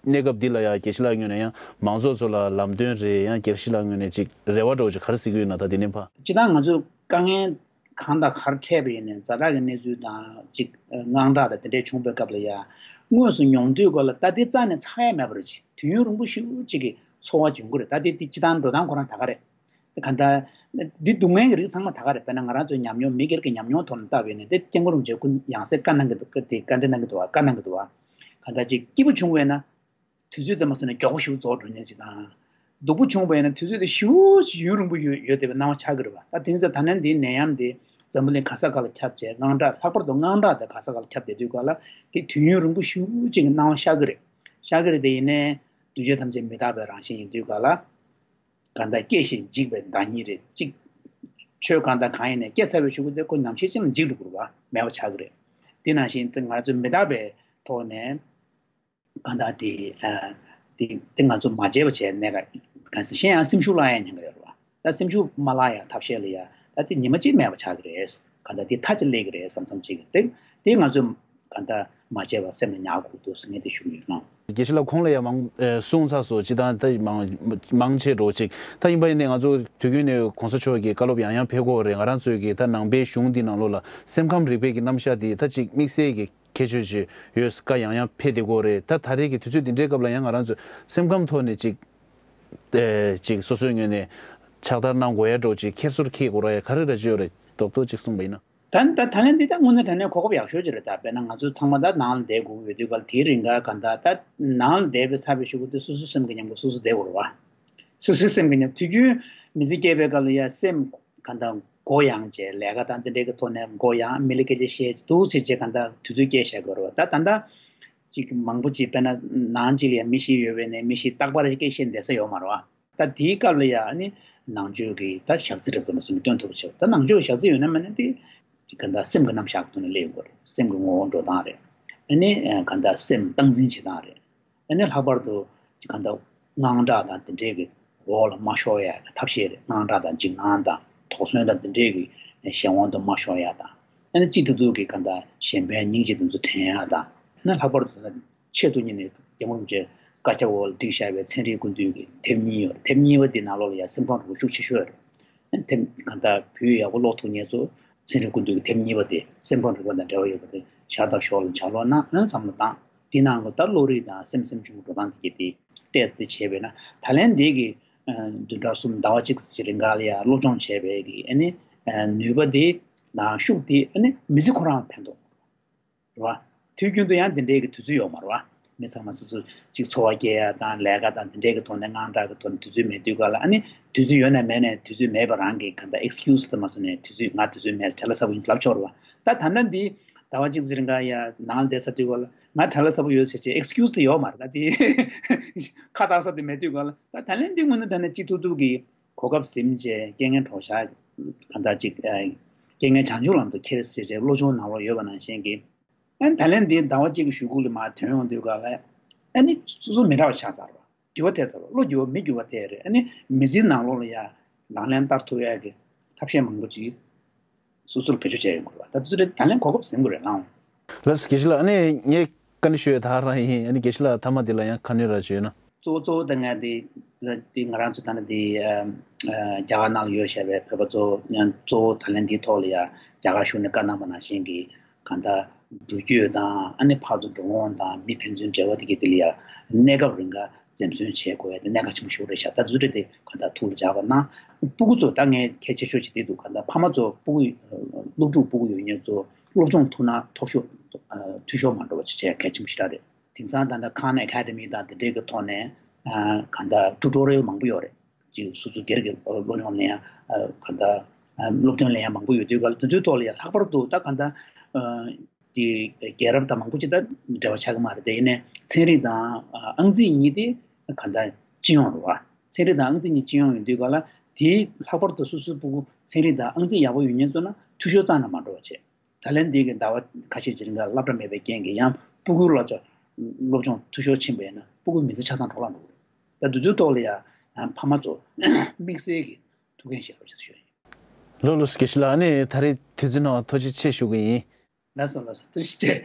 གནས་སྐབས་འདི་ལ་ཡང་དགེ་བཤེས་ལགས་ངོས་ནས་ཡང་མང་ཚོགས་ཚོ་ལ་ལམ་སྟོན་རེད། ཡང་དགེ་བཤེས་ལགས་ངོས་ནས་ཅིག་རེ་བ་འདྲ་བོ་ཅིག་ག་རེ་གཟིགས་ཀྱི་ཡོད་ན། ད་འདི་ནས་ཕར། སྤྱིར་བཏང་ང་ཚོས་དཀའ་ངལ་གང་དང་ག་རེ་འཕྲད་པ་ཡིན་ནའི་ཛ་དྲག་གི་གནས་ཚུལ་དང་ཅིག་དངངས་སྐྲག་དང་དེ་འདྲས་བྱུང་བའི་སྐབས་ལ་ཡང་དངོས་སུ་མྱོང་དུས་སྐོར་ལ་ད་ལྟའི་རྩ་ནས་ཚར་ཡ་མེད་པ་རེད། ཅིག་དུས་ཡུན་རིང་པོ་ཞེ་པོ་ཅིག་གི་ཚོར་བ་འབྱུང་གི་རེད། ད་ལྟའི་དེ་སྤྱིར་བཏང་འགྲོ་སྟངས་ཁོ་རང་ད་ག་རེད། གང་ལྟར་འདི་སྡུག་བསྔལ་གྱི་རིགས་ཚང་མ་ད་ག་རེད། དཔེར་ན་ང་རང་ཚོའི་ཉམས་མྱོང་མི་སྒེར་གྱི་ཉམས་མྱོང་ཐོག་ནས་བལྟས་པ་ཡིན་ན་དེ་སྐྱབས་མགོན་རིན་པོ་ཆེ་སྐུ་ཡང་སེ་བཀའ་གནང་གི་འདུག་དེ་བཀའ་འདྲི་གནང་གི་འདུག་བ། བཀའ་གནང་གི་འདུག་བ། གང་ལྟར་ཅིག་སྐྱིད་པོ་བྱུང་བས་ན། དུས་ཚོད་དེ་མ་སོང་ན་མགྱོགས་པོ་ཞིག་རྫོགས་འགྲོ་ཉེན་ཅིག་དང་། སྡུག་པོ་བྱུང་བས་ན་དུས་ཚོད་དེ་ཞེ་པོ་ཅིག་ཡུན་རིང་པོ་ཡོད་ཡོད་བསྡད་པའི་སྣང་བ་ཆགས་ཀྱི་རེད་བ། ད་དེ་ནི་ད་ནི་འདིའི་ནད་ཡམས་དེ་འཛམ་བུ་གླིང་ག་ས་ག་ལ་ཁྱབ་བྱས་དངངས་སྐྲག་ལྷག་པར་དུ་དངངས་སྐྲག་དེ་ག་ས་ག་ལ་ཁྱབ་བསྡད་དུས་ག་ལ་དེ་དུས་ཡུན་རིང་པོ་ཞེ་པོ་ཅིག་གི་སྣང་བ་ཤར་གྱི་རེད། ཤར་གྱི་རེད་དེ་ཡིན་ནའི་འདུས་བྱས་ཐམས་ཅད་མི་རྟག་པའི་རང་བཞིན་ཡིན་དུས་ག་ལ། གང་ལྟར་སྐྱེ་ཞིང་འཇིག་པའི་བདག་ཉིད་རེད་ཅིག་ཆོས་གང་དང་གང་ཡིན་ནའི་སྐྱེ་ཚར་བའི་གཞུག་གུ་དེ་ཁོ་ནམ་ཞིག་ཅིག་ལ་འཇིག་འགྲོ་དགོས་རེད་བ། མེད་པ་ཆགས་ཀྱི་རེད། དེ་ནང་བཞིན་དེ་ང་ཚོ་མི་རྟག་པའི་ཐོག་ནས། གང་ལྟར་དེ་ཨ་དེ་དེ་ང་ཚོ་མ་བརྗེད་པ་བྱས་ནས་ག་གང་ཟེར་གཞན་ཡང་སེམས་ཤུགས་བརླག་ཡ་ཉེན་ཁ་ཡོད་རེད་བ། ད་སེམས་ཤུགས་མ་བརླག་ཡ་ཐབས་ཤེས་ལ་ཡ་ད་དེ་ཉི་མ་གཅིག་མེད་པ་ཆགས་ཀྱི་རེད། གང་ལྟར་དེ་མཐའ་གཅིག་སླེབས་ཀྱི་རེད་བསམ་བསམ་ཅིག་དེ་དེ་ང་ཚོ་གང་ལྟར་མ་བརྗེད་པ་སེམས་ལ་ཉར་དགོས་འདུག་ཟེར་ངས་དེ་ཞུ་གི་ཡོད་ལགས། དགེ་བཤེས་ལགས་ཁོང་ལ་ཡང་མང་ཨེ་གསུངས་ཚར་སོང་། སྤྱིར་བཏང་ད་མང་མང་ཆེ་འགྲོ་ཅིག་ད་ཡིན་པ་ཡིན་ནའི་ང་ཚོ་དུས་རྒྱུན་ནས་གོང་ས་མཆོག་གི་བཀའ་སློབ་ཡང་ཡང་ཕེབས་ཀྱི་ཡོད་རེད། ང་རང་ཚོའི་གི་ད་ནང་པའི་གཞུང་འདི་ནང་ལོགས་ལ་སེམས་ཁམས་རིག་པའི་གི་རྣམ་གཞག་འདི་ད་ཅིག་དམིགས་བསལ་གྱི་ཁྱད་ཆོས་ཅིག་ཡོད་བཀའ་ཡང་ཡང་ཕེབས་བསྡད་ཀྱི་ཡོད་རེད། ད་ད་རེས་ཀྱི་དུས་ཚོད་འདི་འདྲའི་སྐབས་ལ་ཡང་ང་རང་ཚོ་སེམས་ཁམས་ཐོག་ནས་ཅིག་ཨེ་ཅིག་སོ་སོའི་ངོས་ནས་ཕྱག་བསྟར་གནང་དགོས་ཡ་འདྲ་ཅིག་ཁྱེར་སོར་འཁྱེར་དགོས་ར་ཡ་ག་རེ་ར་ཅིག་ཡོད་རེད། རྡོག་རྡོག་ཅིག་གསུངས་པ་ཡིན་ན། ད་ད་ད་ལན་འདི་ད་དངོས་གནས་དྲང་གནས་གོ་སྐབས་ཡག་ཤོས་ཅིག་རེད། ད་དཔེར་ན་ང་ཚོ་ཚང་མ་ད་ནང་ལ་བསྡད་དགོས་ཀྱི་ཡོད་དུས་ག་ལ་དེའི་རིང་ག་ག་ད་ད་ནང་ལ་བསྡད་པའི་ཚར་བའི་གཞུག་གུ་དེ་སོ་སོའི་སེམས་ཀྱི་ཉམས་ཀྱིས་སོ་སོ་བསྡད་དགོས་རེད་བ། སོ་སོའི་སེམས་ཀྱི་ཉམས་དུས་རྒྱུན་མི་ཚེ་སྐྱེལ་བའི་སྐབས་ལ་ཡ་སེམས་ག་ད་མགོ་ཡང་བྱས་ལས་ཀ་དང་དེ་འདྲའི་གི་ཐོག་ནས་མགོ་ཡང་མི་ལ་སྐད་ཆ་བཤད་འདུག་ཚེ་བྱས་ག་ད་དུས་ཚོད་སྐྱེལ་བྱས་དགོས་རེད་བ། ད་ད་ད་ཅིག་མང་པོ་ཅིག་དཔེར་ན་ནང་ཅིག་ལ་ཡ་མི་ཤི་ཡོད་པས་ནས་མི་ཤི་རྟག་པར་སྐད་བཤད་བསྡད་ས་ཡོད་མ་རེད་བ། ད་དེའི་སྐབས་ལ་ཡང་ནི་ནང་ཆོས་ཀྱི་ད་ཞག་རྩི་རབ་ཙམ་སོང་སྟོན་ཐུབ་པ་བྱེད། ད་ནང་ཆོས་ཞག་རྩི་ཡོད་ན་མེད་ན་དེ་ག་ད་སེམས་ཀྱི་རྣམ་གཞག་ཏུ་ནི་སླེབས་དགོས་རེད། སེམས་ཀྱི་ངོ་བོ་འགྲོ་སྟངས་རེད། ཨ་ནི་ག་ད་སེམས་སྟངས་འཛིན་བྱེད་སྟངས་རེད། ཨ་ནི་ལྷག་པར་དུ་ག་ད་དངངས་སྐྲག་དང་དེ་འདྲའི་གི་འོག་ལ་མ་ཤོར་ཡ་གི་ཐབས་ཤེས་རེད། དངངས་སྐྲག་དང་འཇིགས་སྣང་དང་དོགས་ཟོན་དང་དེ་འདྲའི་གི་གཞན་དབང་དུ་མ་ཤོར་ཡ་དང་། ཨ་ནི་གཅིག་ཏུ་ཏུ་གི་ག་ད་གཞན་ཕན་སྙིང་རྗེ་དེ་ཚོ་དྲན་ཡ་དང་། ཨ་ནི་ལྷག་པར་དུ་ཆེད་དུ་གཉེར་ནས་སྐྱབས་མགོན་རིན་པོ་ཆེ་བཀའ་ཁྱབ་འོག་ལ་བསྒྲིགས་བཞག་པའི་ཚན་རིག་ཀུན་བཏུས་ཀྱི་དེབ་གཉིས་ཡོད་རེད། དེབ་གཉིས་པ་དེ་ནང་ལོགས་ལ་ཡང་སེམས་ཁམས་རིག་པ་ཤུགས་ཆེ་ཤོས་ཡོད་རེད། དེབ་གང་ལྟར་བོད་ཡིག་ཡག་པོ་ཀློག་ཐུབ་མཁན་ཚོ་ཚན་རིག་ཀུན་བཏུས་ཀྱི་དེབ་གཉིས་པ་དེ་སེམས་ཁམས་རིག་པ་དང་འབྲེལ་བ་ཡོད་པ་དེ་ཞར་དང་ཞོར་ལ་ལྗགས་ཀློག་གནང་ཨང་བསམ་བློ་བཏང་། དེ་ནང་གི་ད་བློ་རིག་དང་སེམས་སེམས་བྱུང་འགྲོ་སྟངས་དེ་གྱད་དེ་ཏོག་ཙམ་དེ་བྱས་པས་ན་ད་ལན་འདི་གི་བདུན་ཕྲག་གསུམ་ཟླ་བ་གཅིག་ཙམ་རིང་ག་ལ་ཡང་སློབ་སྦྱོང་བྱས་པའི་གི་ཨ་ནི་ནུས་པ་དེ་དང་ཤུགས་དེ་ཨ་ནི་མི་ཚེ་ཁོ་རང་ལ་ཕན་ཐོགས། རེད་བ། དུས་རྒྱུན་དུ་ཡང་འདི་འདྲའི་གི་དུས་ཚོད་ཡོད་མ་རེད་བ། མི་ཚང་མ་སོ་སོ་གཅིག་འཚོ་བ་སྐྱེལ་ཡ་དང་ལས་ཀ་དང་དེ་འདྲའི་གི་ཐོག་ནས་དངངས་སྐྲག་གི་ཐོག་ནས་དུས་ཚོད་མེད་དུས་ག་ལ། ཨ་ནི་དུས་ཚོད་ཡོད་ན་མེད་ན་དུས་ཚོད་མེད་པ་རང་གི་ག་འདྲ་ཨེག་སི་ཀིའུ་སི་དུ་མ་བཟོ་ནས་དུས་ཚོད་ང་དུས་ཚོད་མེད་བྲེལ་བ་ཚ་པོ་ཡིན་ཟེར་ལབ་ཆོག་རེད་བ། ད་ད་ལྟ་འདི་ཟླ་བ་གཅིག་ཙམ་རིང་ག་ཡ་ནང་ལ་བསྡད་ཚར་དུས་ག་ལ་ང་བྲེལ་བ་ཚ་པོ་ཡོད་ཟེར་བྱས་ཨེག་སི་ཀིའུ་སི་དེ་ཡོད་མ་རེད། ད་དེ་ཁ་གཏད་ས་དེ་མེད་དུས་ག་ལ། ད་ད་ལན་འདི་དངོས་གནས་ད་ནི་སྤྱི་ཐུབ་ཐུབ་ཀྱི་གོ་སྐབས་ཟིན་བྱས་རྐྱེན་ངན་གྲོགས་ཤ་ག་འདྲ་ཅིག་རྐྱེན་ངན་བྱང་ཆུབ་ལམ་དུ་ཁྱེར་ཟེར་བྱས་སློབ་སྦྱོང་ནང་ལོགས་ཡོད་པ་ནང་བཞིན་གྱི། ཨ་ནི་ད་ལན་འདི་ཟླ་བ་གཅིག་གི་གཞུག་གུ་ལ་མར་ཐོན་ཡོང་དུས་ག་ལ་ཨ་ནི་སོ་སོ་མི་འདྲ་བ་ཆགས་ཚར་བ། འགྱུར་བ་ཐེབས་ཚར་བ། བློ་འགྱུར་བ་མི་འགྱུར་བ་ཐེབས་རེད། ཨ་ནི་མི་ཚེའི་ནང་ལོགས་ལ་ཡ་ལག་ལེན་བསྟར་ཐུབ་ཡ་གི་ཐབས་ཤེས་མང་པོ་ཅིག་སོ་སོར་བེད་སྤྱོད་བྱས་ཡོང་དགོས་རེད་བ། ད་དུས་ཚོད་རེད། ད་ལན་གོ་སྐབས་ཟིན་དགོས་རེད་ལགས། ལགས་སོ་དགེ་བཤེས་ལགས། ཨ་ནི་ངས་བཀའ་འདྲི་ཞུ་ཡ་ད་རང་ཡིན། ཨ་ནི་དགེ་བཤེས་ལགས་མཐའ་མ་འདི་ལ་ཡང་ཁ་སྣོན་ར་བྱོས་ན། གཙོ་བོ་གཙོ་བོ་ད་ང་འདི་འདི་ང་རང་ཚོ་ད་ནི་འདི་ཨ་ཨ་རྒྱ་གར་ནང་ལ་ཡོད་བཞག་པའི་བོད་པ་ཚོ་ཡང་གཙོ་བོ་ད་ལན་འདིའི་ཐོག་ལ་ཡ་རྒྱ་གར་གཞུང་ནས་བཀའ་གནང་པ་ནང་བཞིན་གྱི་གང་ལྟར་འགྲུལ་སྐྱོད་དང་ཨ་ནི་ཕར་ཚུར་འགྲོ་འོང་དང་མི་ཕན་ཚུན་འབྲེལ་བ་དེ་གའི་དེ་ལ་ཡ་གནས་སྐབས་རིང་ག་འཛེམ་ཟོན་བྱེད་དགོས་ཡ་དེ་གནད་འགག་ཆེན་པོ་ཞིག་རེད་ཤག་ད་དུས་རེ་དེ་ག་ད་ཐུགས་ལ་འཇགས་པ་གནང་། སྤུ་གུ་ཚོ་ད་ངས་གལ་ཆེ་ཤོས་ཅིག་དེ་འདུག་ག་ད་ཕ་མ་ཚོ་སྤུ་གུ་སློབ་ཕྲུག་སྤུ་གུ་ཡོད་མཁན་ཚོ་སློབ་སྦྱོང་ཐུགས་སྣང་འཐོར་ཤོར་འཐུས་ཤོར་མ་འགྲོ་བ་ཅིག་བྱེད་ཡ་གལ་ཆེན་པོ་ཞིག་རེད། དེང་སང་ད་ལྟ་ཁཱན་ཨེ་ཀ་ཌི་མི་དང་དེ་འདྲའི་གི་ཐོག་ནས་ག་ད་ཊུ་ཊོ་རི་ཡལ་མང་པོ་ཡོད་རེད། ཅིག་སོ་སོ་སྒེར་གྱི་སློབ་སྦྱོང་ལེན་ཡ་ག་ད་སློབ་སྟོན་ལེན་ཡ་མང་པོ་ཡོད་དུས་ག་ལ་དེ་ཚོའི་ཐོག་ལ་ཡ་ལྷག་པར་དུ་ད་ག་ད། དེ་རྒྱལ་རབས་དང་མང་པོ་ཅིག་ད་འབྲེལ་བ་ཆགས་ཀྱི་མ་རེད། དེ་ཡིན་ནའི་ཚན་རིག་དང་ཨ་ཨང་རྩིས་གཉིས་དེ་ག་ད་སྤྱི་ཡོངས་རེད་བ། ཚན་རིག་དང་ཨང་རྩིས་གཉིས་སྤྱི་ཡོངས་ཡིན་དུས་ག་ལ་དེའི་ལྷག་པར་དུ་སོ་སོའི་སྤུ་གུ་ཚན་རིག་དང་ཨང་རྩིས་ཡག་པོ་ཡོད་མཁན་ཚོ་ན་འཐུས་ཤོར་རྩ་ནས་མ་འགྲོ་བ་བྱས། ད་ལན་འདི་གི་ཟླ་བ་ཁ་ཤས་ཅིག་རིང་ག་སློབ་གྲྭ་མེད་པའི་རྐྱེན་གྱིས་ཡང་སྤུ་གུའི་སློབ་སྦྱོང་སློབ་སྦྱོང་འཐུས་ཤོར་ཕྱིན་པ་ཡིན་ན་སྤུ་གུའི་མི་ཚེ་ཆ་ཚང་འཕྲོ་བརླག་འགྲོ་གི་རེད། ད་དུས་ཚོད་ཐོག་ལ་ཡང་ཕ་མ་ཚོ་དམིགས་བསལ་གྱི་ཐུགས་འགན་བཞེས་རོགས་ཞེས་ཞུ་ཡ་ཡིན། ལགས་ལགས་སོ་དགེ་བཤེས་ལགས། ཨ་ནི་ད་རེས་དུས་ཚོད་གནང་བ་ཐུགས་རྗེ་ཆེ་ཞུ་གི་ཡིན། ལགས་སོ་ལགས་སོ་ཐུགས་རྗེ་ཆེ།